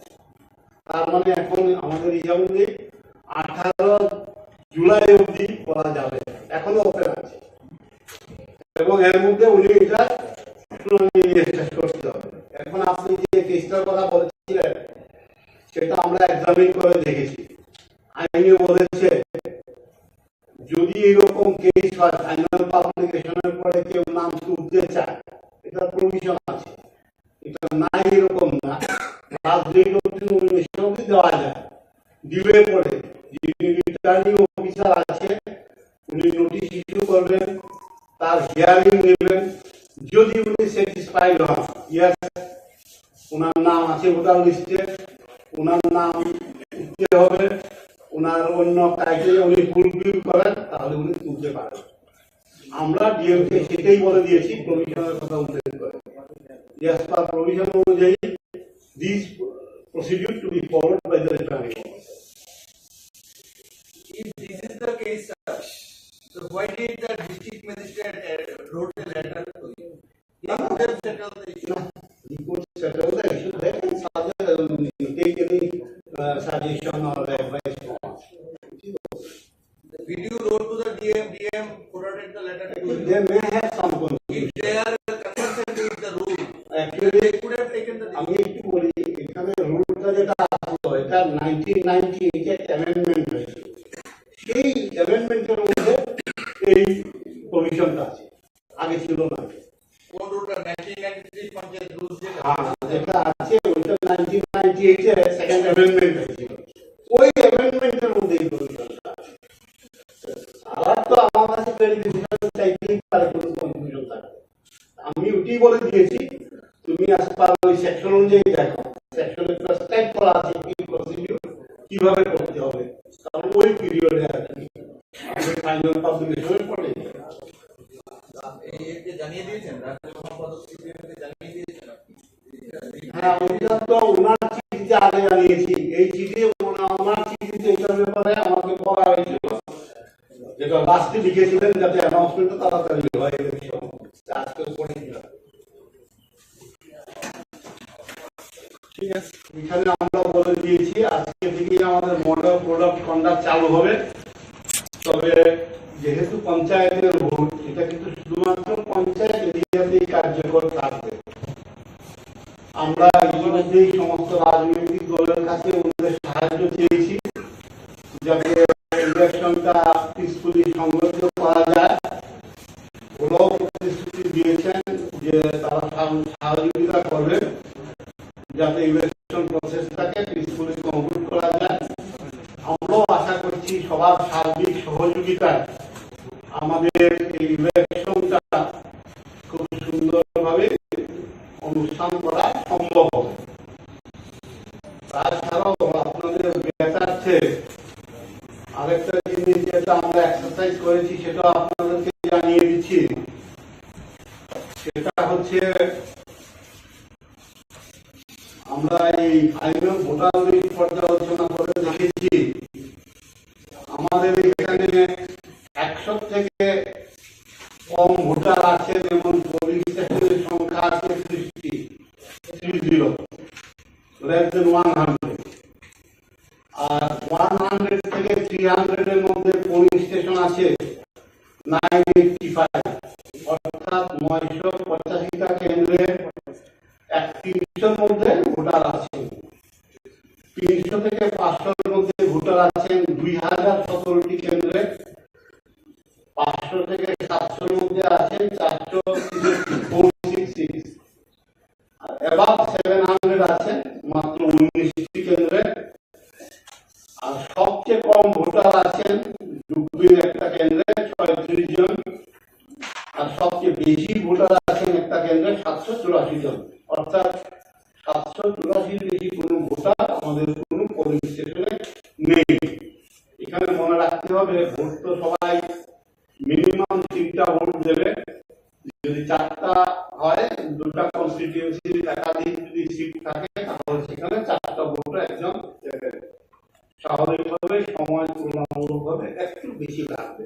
তার মানে এখন আমাদের ইয়ে অনুযায়ী আঠারো জুলাই অবধি করা যাবে, এখনো ওপেন আছে। এবং এর মধ্যে উনি এটা শুনানি নিয়ে শেষ করতে হবে। এখন আপনি যে কেসটার কথা বলেছিলেন, সেটা আমরা এক্সামিন করে দেখেছি, আইনে বলেছে যদি এরকম কেস হয়, ফাইনাল পাবলিকেশনের পরে কেউ নাম তুলতে চায়, এটা প্রভিশন আছে। এটা নাই এরকম না, লাস্ট ডেট অবধি নমিনেশন অবধি দেওয়া যায়। দিলে পরে যিনি রিটার্নিং অফিসার আছে, উনি নোটিশ ইস্যু করবেন, তার হিয়ারিং নেবেন। যদি উনি স্যাটিসফাইড হন, ইয়েস, ওনার নাম আছে ভোটার লিস্টে, ওনার নাম উঠতে হবে, ওনার অন্য ক্রাইটেরিয়া উনি ফুলফিল করেন, তাহলে উনি তুলতে পারেন। আমরা ডিএমকে সেটাই বলে দিয়েছি, প্রভিশনের কথা উল্লেখ করে, অ্যাজ পার প্রভিশন অনুযায়ী this procedure to be followed by the returning officer. If this is the case, sir, so why did the district magistrate, uh, wrote a letter to you? He could have settled the issue. He could settle the issue, they can suggest, um, take any, uh, suggestion or advice from us. এখানে রুলটা যেটা আসলো, এটা nineteen ninety এইটে অ্যামেন্ডমেন্ট হয়েছিল। সেই অ্যামেন্ডমেন্টের মধ্যে এই প্রভিশনটা আছে, আগে ছিল না। কোন রুলটা? নাইনটিন নাইনটি থ্রি পঞ্চায়েত রুলস যেটা। হ্যাঁ, যেটা আছে ওইটা নাইনটিন নাইনটি এইটে সেকেন্ড অ্যামেন্ডমেন্ট হয়েছিল, ওই অ্যামেন্ডমেন্টের মধ্যে এই প্রভিশনটা আছে। আবার তো আমার কাছে ভেরিফিকেশন চাইতেই পারে কোনো কনফিউশন থাকে। আমি ওটি বলে দিয়েছি, তুমি অ্যাজ পার ওই সেকশন অনুযায়ী দেখো, সেকশনে প্রেসক্রাইব করা আছে কি প্রসিডিউর, কিভাবে করতে হবে, কারণ ওই পিরিয়ডে আর কি আমাদের ফাইনাল পাবলিকেশনের পরে। এই এতে জানিয়ে দিয়েছেন, রাজ্য সম্পাদক সিপিএম কে জানিয়ে দিয়েছেন আপনি? হ্যাঁ, ওইটা তো ওনার চিঠিতে আগে জানিয়েছি। এই চিঠি ওনা-, ওনার চিঠিতে এটার ব্যাপারে আমাকে বলা হয়েছিল, যেটা লাস্টে লিখেছিলেন, যাতে অ্যানাউন্সমেন্টটা তাড়াতাড়ি হয়, এই বিষয়ে। আজকে পরে দিলাম। ঠিক আছে, এখানে আমরা বলে দিয়েছি, আজকে থেকে আমাদের মডেল কোড অফ কন্ডাক্ট চালু হবে। তবে যেহেতু পঞ্চায়েতের ভোট, এটা কিন্তু শুধুমাত্র পঞ্চায়েত এরিয়াতেই কার্যকর থাকবে। আমরা ইতিমধ্যেই সমস্ত রাজনৈতিক দলের কাছে ওদের সাহায্য চেয়েছি, যাতে ইলেকশনটা পিসফুলি সংগঠিত করা যায়। ওরাও প্রতিশ্রুতি দিয়েছেন যে তারা সহ-, সহযোগিতা করবেন, যাতে ইলেকশন প্রসেসটাকে পিসফুলি কনক্লুড করা যায়। আমরাও আশা করছি সবার সার্বিক সহযোগিতায় আমাদের এই ইলেকশনটা খুব সুন্দরভাবে অনুষ্ঠান করা সম্ভব হবে। তাছাড়াও আপনাদের জ্ঞাতার্থে আরেকটা জিনিস যেটা আমরা এক্সারসাইজ করেছি, সেটা আপনাদেরকে জানিয়ে দিচ্ছি। সেটা হচ্ছে, আমরা এই ফাইনাল ভোটার লিস্ট পর্যালোচনা করে দেখেছি, আমাদের এখানে একশো থেকে কম ভোটার আছেন, এমন পোলিং স্টেশনের সংখ্যা আছে sixty, three zero, less than one hundred. আর ওয়ান হান্ড্রেড থেকে থ্রি হান্ড্রেড এর মধ্যে পোলিং স্টেশন আছে নাইন এইটটি ফাইভ, অর্থাৎ নয়শো পঁচাশিটা কেন্দ্রে এক তিনশোর মধ্যে ভোটার আছেন। তিনশো থেকে পাঁচশোর মধ্যে ভোটার আছেন দুই হাজার সতেরোটি কেন্দ্রে। পাঁচশো থেকে সাতশোর মধ্যে আছেন চারশো ফোর সিক্স সিক্স। আর অ্যাবাভ সেভেন হান্ড্রেড আছেন মাত্র উনিশটি কেন্দ্রে। আর সবচেয়ে কম ভোটার আছেন ডুবরির একটা কেন্দ্রে, ছয়ত্রিশ জন। আর সবচেয়ে বেশি ভোটার আছেন একটা কেন্দ্রে, সাতশো চুরাশি জন। অর্থাৎ সাতশো চুরাশির বেশি কোনো ভোটার আমাদের কোনো পোলিং স্টেশনে নেই। এখানে মনে রাখতে হবে, ভোট তো সবাই মিনিমাম তিনটা ভোট দেবে। যদি চারটা হয়, দুটা কনস্টিটিউয়েন্সির একাধিক যদি সিট থাকে, তাহলে সেখানে চারটা ভোটে একজন দেবে। স্বাভাবিকভাবে সময় তুলনামূলকভাবে একটু বেশি লাগবে।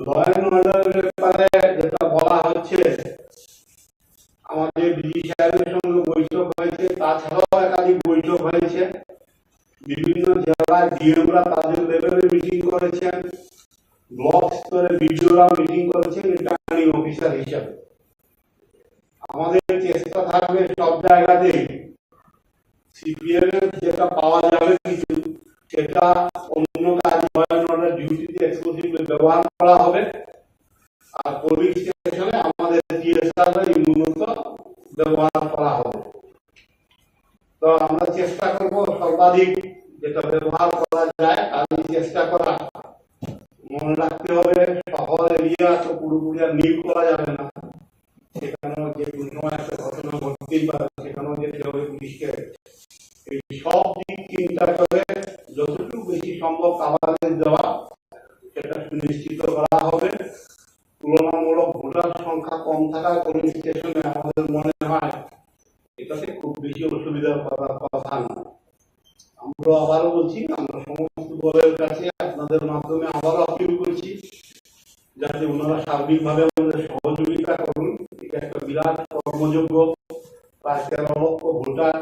ল অ্যান্ড অর্ডারের ব্যাপারে যেটা বলা হচ্ছে, আমাদের ডিজি সাহেবের সঙ্গে বৈঠক হয়েছে, তাছাড়াও একাধিক বৈঠক হয়েছে। বিভিন্ন জেলায় ডিএমরা তাদের লেভেলে মিটিং করেছেন, ব্লক স্তরে বিডিওরা মিটিং করেছেন রিটার্নিং অফিসার হিসাবে। আমাদের চেষ্টা থাকবে সব জায়গাতেই সিপিএম এর যেটা পাওয়া যাবে কিছু, সেটা অন্য কাজ হয়, অন্য ডিউটিতে এক্সক্লুসিভলি ব্যবহার করা হবে। আর পোলিং স্টেশনে আমাদের টিএসআর রাই মূলত ব্যবহার করা হবে। তো আমরা চেষ্টা করব সর্বাধিক যেটা ব্যবহার করা যায়, তারই চেষ্টা করা। মনে রাখতে হবে, শহর এরিয়া তো পুরোপুরি আর নিল করা যাবে না, সেখানেও যে কোনো সময় একটা ঘটনা ঘটতেই পারে, সেখানেও যেতে হবে পুলিশকে। এই সব দিক চিন্তা করে যতটুকু বেশি সম্ভব কাভারেজ দেওয়া, সেটা সুনিশ্চিত করা হবে। তুলনামূলক ভোটার সংখ্যা কম থাকায় পোলিং স্টেশনে আমাদের মনে হয় এটাতে খুব বেশি অসুবিধার কথা, কথা না। আমরা আবারও বলছি, আমরা সমস্ত দলের কাছে আপনাদের মাধ্যমে আবারও আপিল করছি, যাতে ওনারা সার্বিকভাবে আমাদের সহযোগিতা করুন। এটা একটা বিরাট কর্মযজ্ঞ, প্রায় তেরো লক্ষ ভোটার,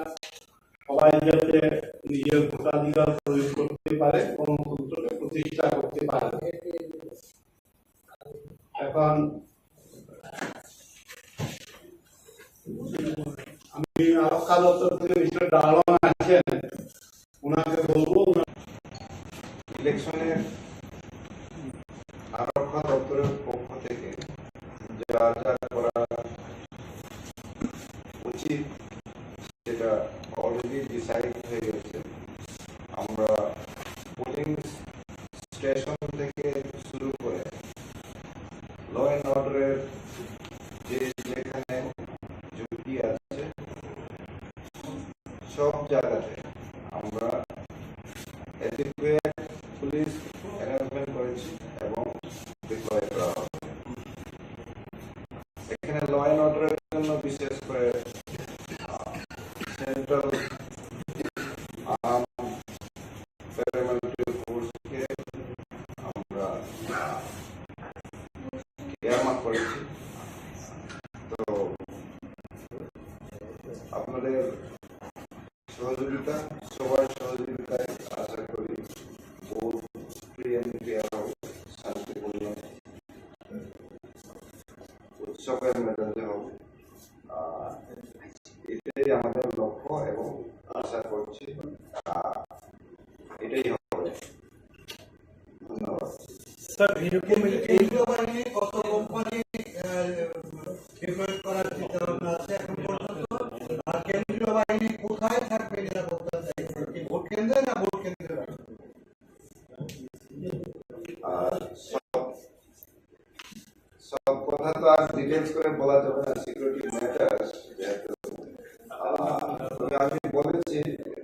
সবাই যাতে নিজের ভোটাধিকার প্রয়োগ করতে পারে, গণতন্ত্রকে প্রতিষ্ঠা করতে পারে। এখন আমি আরো দপ্তর থেকে মিস্টার ডালন আছেন, ওনাকে বলবো, ওনার ইলেকশনের আরক্ষা দপ্তরের পক্ষ থেকে যা যা করা উচিত সেটা অলরেডি ডিসাইড হয়ে গেছে। আমরা পোলিং স্টেশন থেকে শুরু করে ল অ্যান্ড অর্ডারের যে যেখানে ঝুঁকি আছে সব জায়গাতে আমরা অ্যাডিকুয়েট পুলিশ অ্যারেঞ্জমেন্ট করেছি এবং ডিপ্লয় করা হবে। এখানে ল অ্যান্ড অর্ডারের জন্য বিশেষ করে সেন্ট্রাল আর্ম প্যারামিলিটারি ফোর্সকে আমরা ইয়ারমার্ক করেছি। তো আপনাদের সহযোগিতা, সবার সহযোগিতায় আশা করি ভোট ফ্রি অ্যান্ড ফেয়ার হবে, শান্তিপূর্ণ উৎসবের মেজাজে হবে। আহ, এটাই আমাদের লক্ষ্য এবং আশা করছি, আহ, এটাই হবে। ধন্যবাদ। স্যার, এরকম এই কেন্দ্রীয় বাহিনী কত কোম্পানি, আহ, ডিপ্লয় করার চিন্তা ভাবনা আছে এখন পর্যন্ত? আর কেন্দ্রীয় বাহিনী কোথায় থাকবে নিরাপত্তার দায়িত্ব? কি ভোট কেন্দ্রে না ভোট কেন্দ্রে রাখবে? আর সব, সব কথা তো আর ডিটেলস করে বলা যাবে না, সিকিউরিটি ম্যাটার্স যেহেতু। আহ, তবে আমি বলেছি,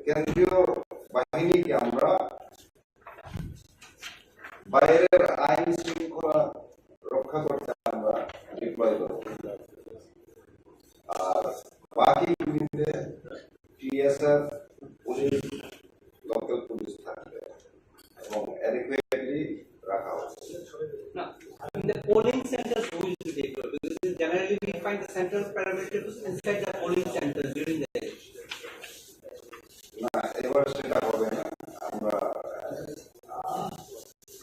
কেন্দ্রীয় বাহিনীকে আমরা বাইরের আইন শৃঙ্খলা রক্ষা করতে আমরা ডিপ্লয় করব। আর বাকি গুলিতে টিএসআর, পুলিশ, লোকাল পুলিশ থাকবে এবং অ্যাডিকুয়েটলি রাখা হবে। Now, in the polling centers, who is to take over? Because generally we find the central parameters inside the polling centers during the election. না, এবার সেটা হবে না। আমরা, আহ,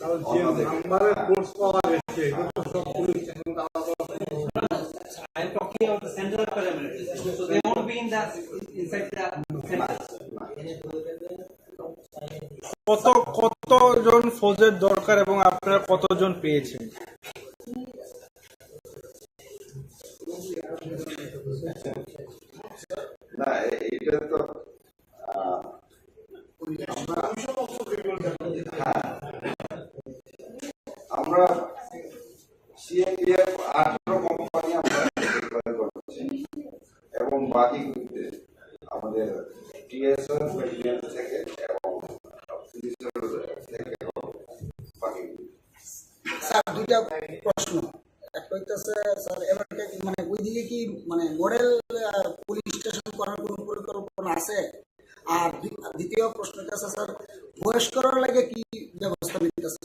কারণ যে অন্যদের নাম্বারের ফোর্স পাওয়া গেছে, এটা তো সব পুলিশ এখন আলাদা আলাদা। I am talking about the central parameters. So they won't be in the, inside the centers. কত, কতজন ফৌজের দরকার এবং আপনারা কতজন পেয়েছেন? না, এ-, এটা তো, আহ, আমরা, হ্যাঁ, আমরা সিএপিএফ আঠারো কোম্পানি আমরা ডিপ্লয় করছি এবং বাকিগুলিতে আমাদের টিএসআর ব্যাটালিয়ন থেকে এবং পুলিশের থেকে বাকিগুলি। স্যার, দুইটা প্রশ্ন। একটা হইতেছে, স্যার, এবার কি, মানে, ওইদিকে কি, মানে, মডেল, আহ, পুলিশ স্টেশন করার কোনো পরিকল্পনা আছে? আর দ্বি-, দ্বিতীয় প্রশ্ন হইতেছে, স্যার, বয়স্কর লাগে কি ব্যবস্থা নিতেছে?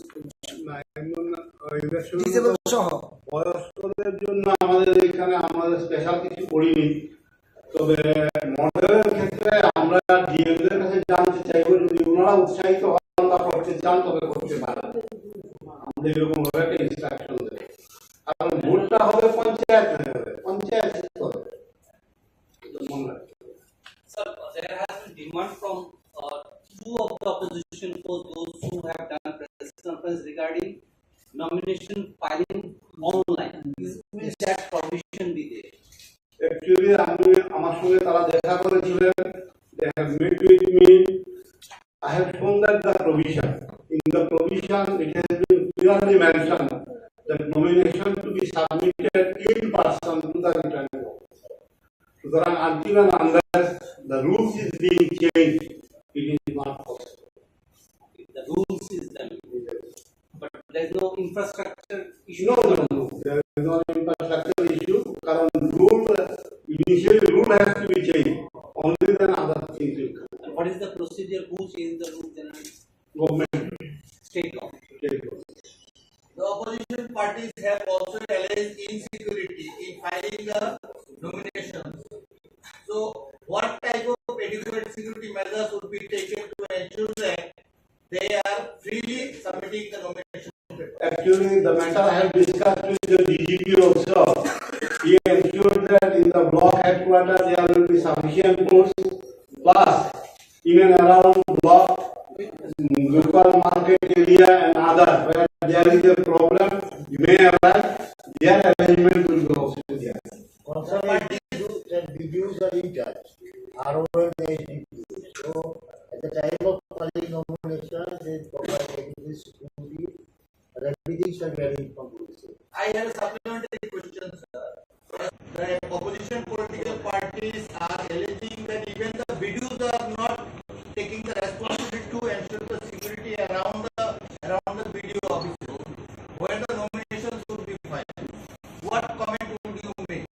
না, এমন, আহ, ইলেকশন ডিসেবল সহ। বয়স্কদের জন্য আমাদের এখানে আমাদের স্পেশাল কিছু করিনি। তবে মডেলের ক্ষেত্রে আমরা ডিএমদের কাছে জানতে চাইবো, যদি ওনারা উৎসাহিত হন বা করতে চান, তবে করতে পারেন। আমরা এরকম ভাবে একটা ইনস্ট্রাকশন দেবো। কারণ ভোটটা হবে পঞ্চায়েত লেভেলে, পঞ্চায়েত স্তরে। এটা মনে রাখতে হবে। Sir, there has been demand from, uh, two of the opposition force, those who have done press conference regarding nomination filing online. Is, will that provision be there? Actually আমি, আমার সঙ্গে তারা দেখা করেছিলেন, they have met with me. I have shown that the provision, in the provision it has been clearly mentioned that nomination to be submitted in person to the returning officer. সুতরাং until and unless the rules is being changed, it is not possible. The rules is done. But there is no infrastructure issue. No, no, no. There is no infrastructure issue. কারণ rule, initially rule has to be changed. Only then other things will come. And what is the procedure? Who change the rule generally? Government. State government. State government. The opposition parties have also alleged insecurity in filing the nominations. So, what type of adequate security measures would be taken to ensure that they are freely submitting the nomination paper? Actually, the matter I have discussed with the D G P also. He ensured that in the block headquarters there will be sufficient force plus in and around block, local market area and other, where there is a problem may arise, their arrangement will be also there. Concerned is that B D Os are in charge, R O and the S D P O. So, at the time of filing nomination, they provide adequate security, and everything shall be arranged from police. I have a supplementary question, sir. The opposition political parties are alleging that even the B D Os are not taking the responsibility to ensure the security around the, around the B D O offices where the nominations would be filed. What comment would you make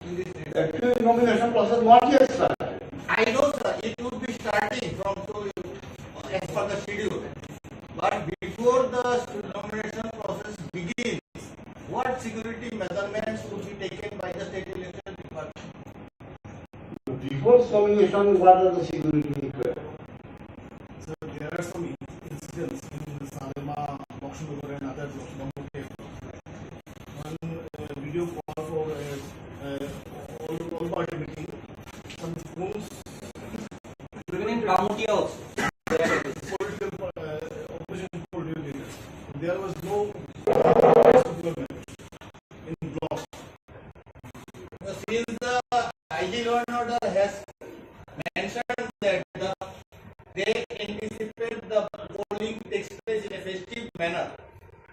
in this regard? Actually, nomination process not yet started. I know, sir, it would be starting from, so, as per the schedule. But before the nomination process begins, what security measurements would be taken by the State Election Department? Before nomination, what are the security required? Sir, there are some in- incidents in Salema, Bakshinagar and other blocks, Bangkok, when uh, B D O called for a uh, all, all party meeting, some drones, even in Kamutia also, political uh, opposition political leaders. There was no deployment in blocks. Since the I G law and order has mentioned that the, they anticipate the polling takes place in a festive manner,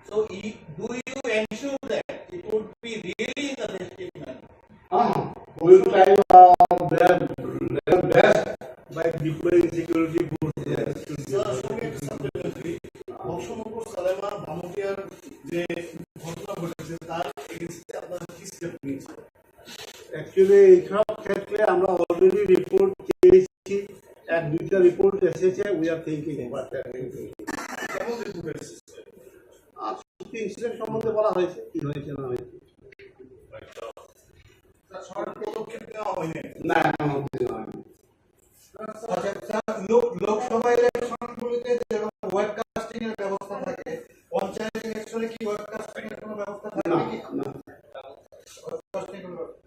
so i- do you ensure that it would be really in the festive manner? Ah, we will try uh, their level best by deploying security forces. Sir, সঙ্গে একটা supplementary, বক্সনগর সালেমা ভামুটিয়ার যে ঘটনা ঘটেছে, তার এগেইনস্টে আপনারা কি স্টেপ নিয়েছেন? অ্যাকচুয়ালি এইসব ক্ষেত্রে আমরা অলরেডি রিপোর্ট পেয়েছি, এক দুইটা রিপোর্ট এসেছে, we are thinking about that. কেমন রিপোর্ট এসেছে? আর শুধু ইনসিডেন্ট সম্বন্ধে বলা হয়েছে, কি হয়েছে না হয়েছে। স্যার, সঠিক পদক্ষেপ নেওয়া হয়নি। না, এখনো অবধি নেওয়া হয়নি। আচ্ছা, স্যার, লোক- লোকসভা ইলেকশন গুলিতে যেরকম ওয়েব কাস্টিং এর ব্যবস্থা থাকে, পঞ্চায়েত ইলেকশনে কি ওয়েব কাস্টিং এর কোনো ব্যবস্থা থাকে না, কি? না। ওয়েব কাস্টিং এর ব্যবস্থা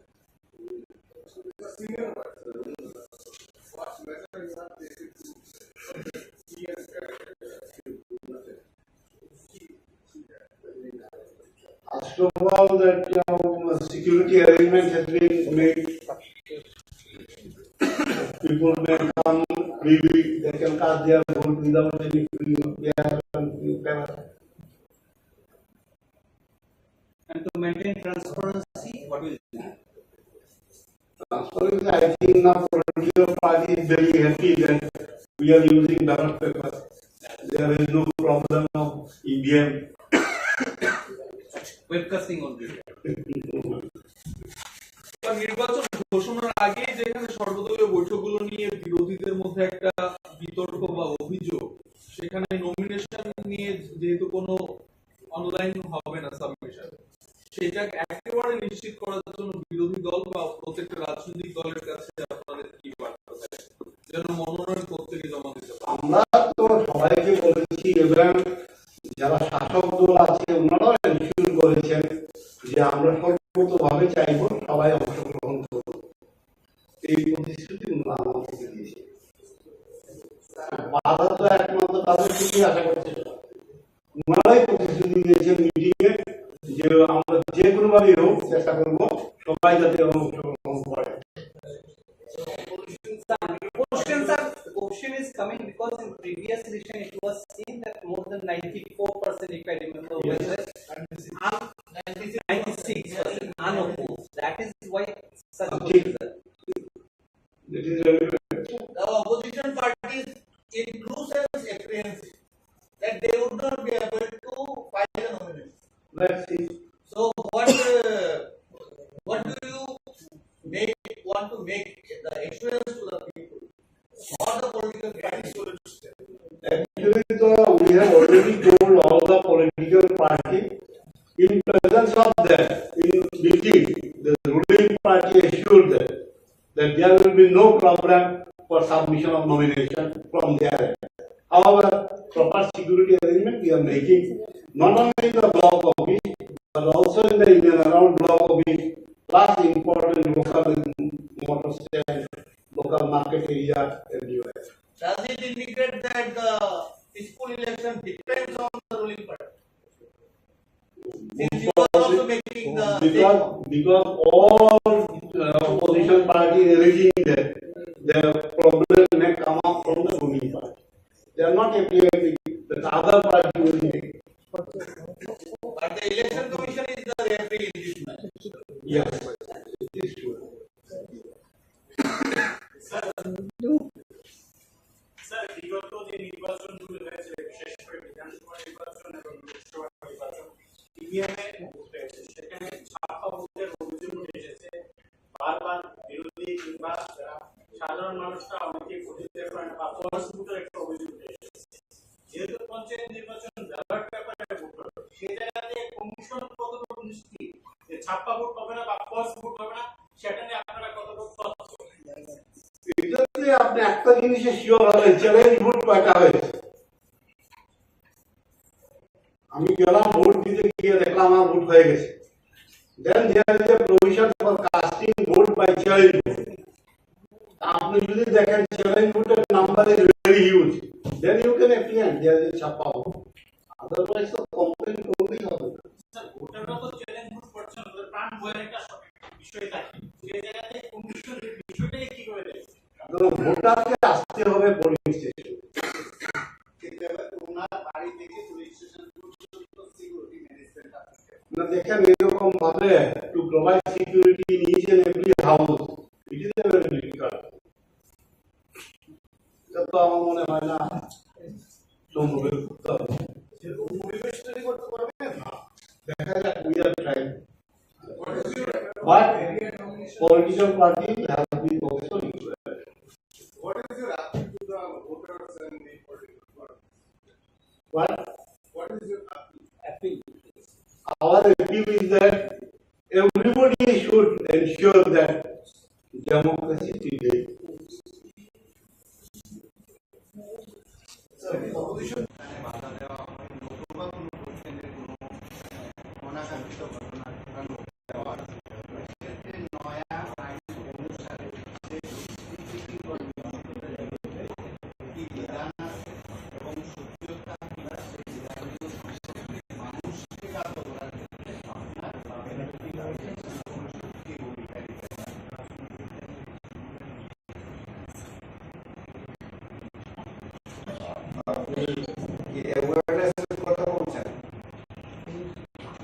First of all, that uh, security arrangement has been made. People may come freely, they can cast their vote without any fear and fear. And to maintain transparency, what will you do? Transparency, I think now political party is very happy that we are using ballot paper. There is no problem of E V M. Web casting only. নির্বাচন ঘোষণার আগে যেখানে সর্বদলীয় বৈঠকগুলো নিয়ে বিরোধীদের মধ্যে একটা বিতর্ক বা অভিযোগ, সেখানে নমিনেশন নিয়ে যেহেতু কোনো অনলাইন হবে না সাবমিশন, সেটা একেবারে নিশ্চিত করার জন্য বিরোধী দল বা প্রত্যেকটা রাজনৈতিক দলের কাছে আপনাদের কি বার্তা থাকে, যেন মনোনয়ন প্রত্যেকে জমা দিতে পারে? আমরা তো সবাইকে বলেছি এবং যারা শাসক দল আছে ওনারাও এনশিওর করেছেন যে আমরা সর্বতোভাবে চাইব সবাই অংশগ্রহণ করুন। এই প্রতিশ্রুতি ওনারা আমাদেরকে দিয়েছে। বাধা তো একমাত্র তাদের থেকেই আশা করছে। ওনারাই প্রতিশ্রুতি দিয়েছেন মিটিং এ যে আমরা যে কোনো ভাবেই হোক চেষ্টা করবো সবাই যাতে অংশগ্রহণ করে। Question, sir, question is coming because in previous election it was seen that more than ninety-four percent, if I remember well, ninety-six percent unopposed. That is why such a result. That is relevant. The opposition parties includes as apprehensive that they would not be able to file a nomination. Let's see. So what, uh, what do you make, want to make the assurance to the people or the political parties? Actually, the, we have already told all the political party in presence of them, in meeting, the ruling party assured them that there will be no problem for submission of nomination from their end. However, proper security arrangement we are making, not only in the block office, but also in the in and around block office, plus important local motor stand, the the market area everywhere. Does it indicate that the peaceful election depends on the ruling party? Since you are also making the because, because all uh, opposition party is alleging that the problem may come up from the ruling party. They are not appearing that the other party will make. But the election commission is the referee in this match. Yes, it is true. Sir, sir, বিগত যে নির্বাচনগুলো হয়েছে, বিশেষ করে বিধানসভা নির্বাচন এবং লোকসভা নির্বাচন, ইভিএম এ ভোট হয়েছে, সেখানে ছাপ্পা ভোটের অভিযোগ উঠে এসেছে। বারবার বিরোধী কিংবা যারা সাধারণ মানুষরা অনেকেই ভোট দিতে পারেন বা ফলস ভোটের একটা অভিযোগ উঠে এসেছে। যেহেতু পঞ্চায়েত নির্বাচন ব্যালট পেপারে ভোট হবে, সেই জায়গাতে কমিশন কতটুকু নিশ্চিত যে ছাপ্পা ভোট হবে না বা ফলস ভোট হবে না, সেটা নিয়ে আপনারা কতটুকু তথ্য? এটাতে আপনি একটা জিনিসে শিওর হবেন, চ্যালেঞ্জ ভোট কয়টা হয়েছে। আমি গেলাম ভোট দিতে, গিয়ে দেখলাম আমার ভোট হয়ে গেছে। Then there is a provision for casting vote by challenge vote. আপনি যদি দেখেন চ্যালেঞ্জ ভোটের number is very huge, then you can appeal, there is a ছাপ্পা ভোট। আদারওয়াইজ তো কমপ্লেন করলেই হবে না। স্যার, ভোটাররা তো চ্যালেঞ্জ ভোট করছেন, ওদের প্রাণ ভয়ের একটা বিষয় থাকে। সেই জায়গাতে কমিশন এই বিষয়টাকে কিভাবে দেখছে? তো ভোটারকে আসতে হবে পোলিং স্টেশন। কিন্তু এবার ওনার বাড়ি থেকে পুলিশ স্টেশন পর্যন্ত সিকিউরিটি ম্যানেজমেন্ট আছে। না, দেখেন, এরকম ভাবে to provide security in each and every house, it is a very difficult. এটা তো আমার মনে হয় না সম্ভব হবে। সেরকম পরিবেশ তৈরি করতে পারবেন না। দেখা যাক, we are trying. But political party has been also required. What is your appeal to the voters and the political parties? What? What is your appeal? Appeal. Our appeal is that everybody should ensure that democracy prevails. আপনি কি অ্যাওয়ারনেস এর কথা বলছেন?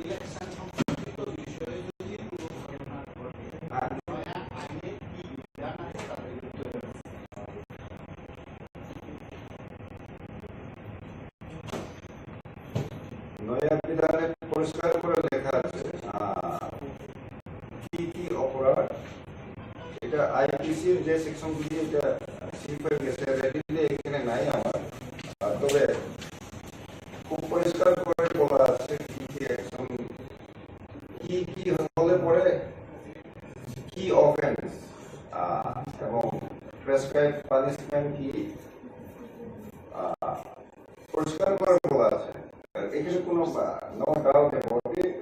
ইলেকশন সম্পর্কিত বিষয়ে যদি কোনো ঘটনা ঘটে, আর নয়া আইনে কি বিধান আছে তাদের বিরুদ্ধে ব্যবস্থা নেওয়া হবে। নয়া বিধানে পরিষ্কার করে লেখা আছে, আহ, কি কি অপরাধ, এটা আইপিসির যে সেকশন গুলি, এটা সিফাই গেছে, রেডিতে এখানে নাই আমার। আহ, তবে খুব পরিষ্কার করে বলা আছে কি কি অ্যাকশন, কি কি হলে পরে কি অফেন্স, আহ, এবং প্রেসক্রাইব পানিশমেন্ট কি, আহ, পরিষ্কার করে বলা আছে। এখানে কোনো, আহ, no doubt about it,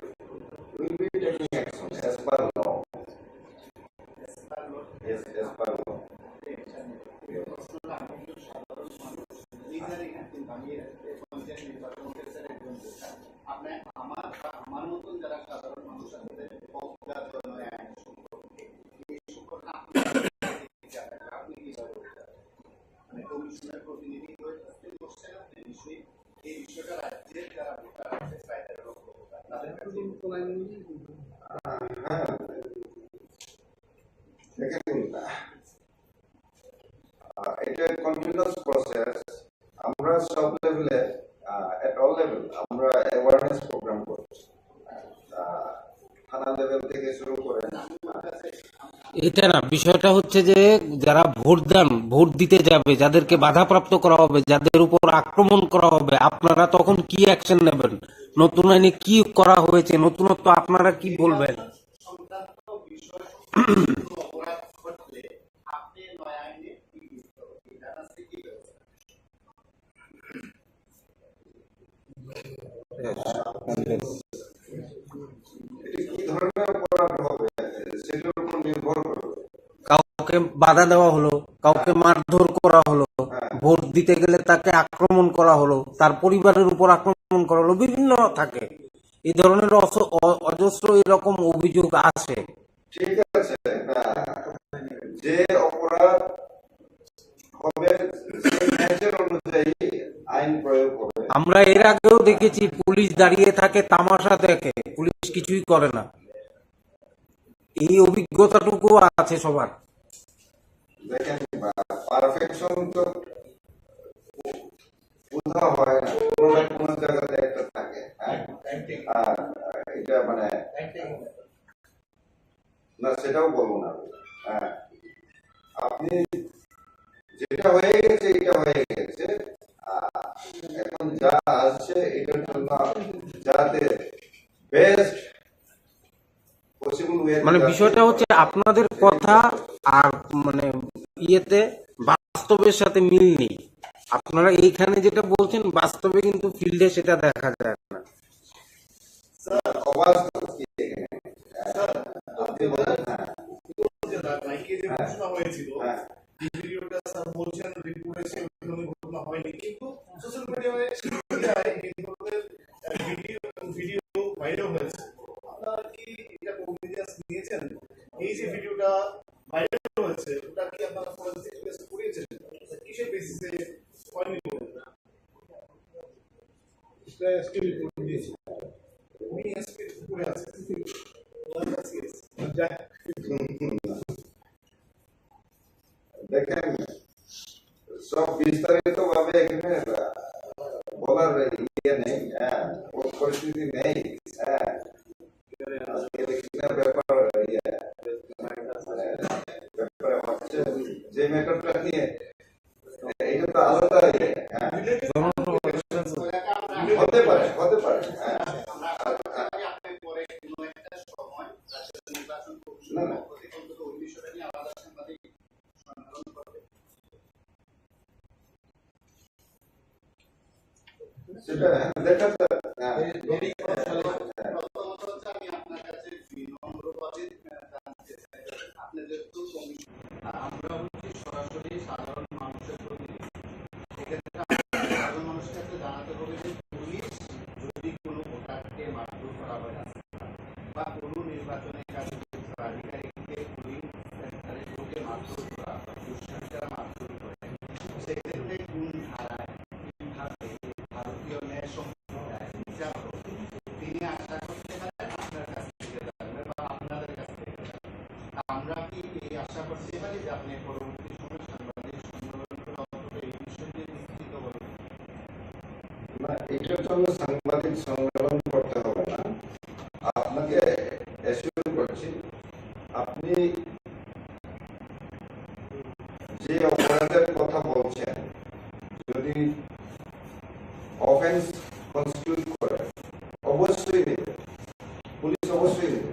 will be taking action as per law. Yes, as per law. আহ, হ্যাঁ। দেখেন, আহ, এটা কন্টিনিউয়াস প্রসেস। আমরা সব লেভেলে, আহ, at all level আমরা অ্যাওয়ারনেস প্রোগ্রাম করছি। আহ, থানা লেভেল থেকে শুরু করে। এটা না, বিষয়টা হচ্ছে যে যারা ভোট দেন, ভোট দিতে যাবে, যাদেরকে বাধাপ্রাপ্ত করা হবে, যাদের উপর আক্রমণ করা হবে, আপনারা তখন কি অ্যাকশন নেবেন? নতুন আইনে কি করা হয়েছে, নতুনত্ব আপনারা কি বলবেন? সংক্রান্ত বিষয় সংক্রান্ত কোনো অপরাধ ঘটলে আপনি নয়া আইনে কি দিতে হবে? এটা আছে কি ব্যবস্থা? এটা কি ধরনের অপরাধ হবে, সেটার উপর নির্ভর করবে। কাউকে বাধা দেওয়া হলো, কাউকে মারধর করা হলো, ভোট দিতে গেলে তাকে আক্রমণ করা হলো, তার পরিবারের উপর আক্রমণ করা হলো, বিভিন্ন থাকে। এই ধরনের অস-, অ-, অজস্র এরকম অভিযোগ আসে। ঠিক আছে, হ্যাঁ, যে অপরাধ হবে সেই ন্যাচার অনুযায়ী আইন প্রয়োগ হবে। আমরা এর আগেও দেখেছি পুলিশ দাঁড়িয়ে থাকে, তামাশা দেখে, পুলিশ কিছুই করে না। এই অভিজ্ঞতাটুকু আছে সবার। দেখেন, পারফেকশন তো কোথাও হয় না, কোনো না কোনো জায়গাতে একটা থাকে, হ্যাঁ? আর এটা মানে না, সেটাও বলবো না। হ্যাঁ, আপনি যেটা হয়ে গেছে, এটা হয়ে গেছে। আহ, এখন যা আসছে, এটার জন্য যাতে বেস্ট পসিবল ওয়ে মানে বিষয়টা হচ্ছে আপনাদের কথা আর মানে ইয়েতে বাস্তবের সাথে মিল নেই। আপনারা এইখানে যেটা বলছেন, বাস্তবে কিন্তু ফিল্ডে সেটা দেখা যায় না। স্যার, অবাস্তব কি এখানে? স্যার, আপনি বলেন না। উত্তর জেলার মাইকে যে ঘোষণা হয়েছিল, হ্যাঁ। যে ভিডিওটা স্যার বলছেন, রিপোর্টে সেই ধরনের ঘটনা হয়নি, কিন্তু সোশ্যাল মিডিয়ায়, মিডিয়ায় এই ধরনের, আহ, ভিডিও, ভিডিও ভাইরাল হয়েছে। আপনারা কি এটা কগনিজেন্স নিয়েছেন? এই যে ভিডিওটা ভাইরাল হয়েছে, ওটা কি আপনারা ফরেনসিক টেস্ট করিয়েছেন? কিসের বেসিসে হয়নি বলেন? এটা এসপি রিপোর্ট দিয়েছে। উনি এসপি উপরে আছেন। ওনার কাছে গেছে। যাক। দেখেন, সব বিস্তারিত ভাবে এখানে বলার ইয়ে নেই, হ্যাঁ, পরিস্থিতি নেই, হ্যাঁ। আজকে ইলেকশনের ব্যাপার, ইয়ে, ব্যাপারে হচ্ছে যে ম্যাটারটা নিয়ে, এটা তো আলাদা ইয়ে, হ্যাঁ। হতে পারে, হতে পারে, হ্যাঁ। না, না। সেটা, হ্যাঁ, দেখা যাক। হ্যাঁ। এই, এই, প্রথমত হচ্ছে আমি আপনার কাছে বিনম্রভাবে, আহ, জানতে চাই, আপনি যেহেতু কমিশন, আমরা হচ্ছে সরাসরি সাধারণ মানুষের প্রতিনিধি। এক্ষেত্রে আমরা সাধারণ মানুষের কাছে জানাতে হবে যে পুলিশ যদি কোনো ভোটারকে মারধর করা হয়, বা কোনো নির্বাচনের কাজে যদি ভোটাধিকারীকে পুলিশ সেন্টারে ঢুকে মারধর করা বা দুষ্কৃতীরা মারধর করে, সেক্ষেত্রে কোন ধারায়, কিভাবে ভারতীয় ন্যায় সংহিতায় বিচার হবে, তিনি আশা করতে পারেন আপনার কাছ থেকে জানবেন বা আপনাদের কাছ থেকে জানবেন। আমরা কি এই আশা করতে পারি যে আপনি পরবর্তী সময়ে সাংবাদিক সম্মেলন করে অন্তত এই বিষয় নিয়ে বিস্তৃত বলবেন? না, এটার জন্য সাংবাদিক সম্মেলন করতে হবে না। আপনাকে অ্যাসিওর করছি, আপনি যে অপরাধের কথা বলছেন, যদি অফেন্স কনস্টিটিউট করে, অবশ্যই নেবে, পুলিশ অবশ্যই নেবে।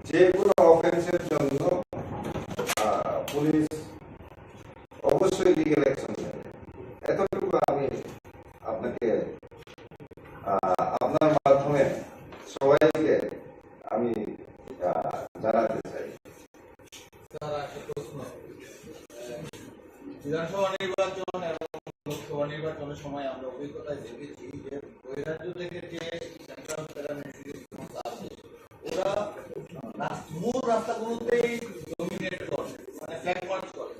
যে কোনো অফেন্সের জন্য, আহ, পুলিশ অবশ্যই লিগ্যাল অ্যাকশন নেবে। এতটুকু আমি আপনাকে, আহ, আপনার মাধ্যমে সবাইকে আমি, আহ, জানাতে চাই। স্যার, একটা প্রশ্ন। বিধানসভা নির্বাচন এবং লোকসভা নির্বাচনের সময় আমরা অভিজ্ঞতায় দেখেছি যে বহিরাজ্য থেকে যে সেন্ট্রাল প্যারামিলিটারি সংস্থা আছে, ওরা রাস-, মূল রাস্তাগুলোতেই ডমিনেট করে, মানে ফ্ল্যাগ মার্চ করে।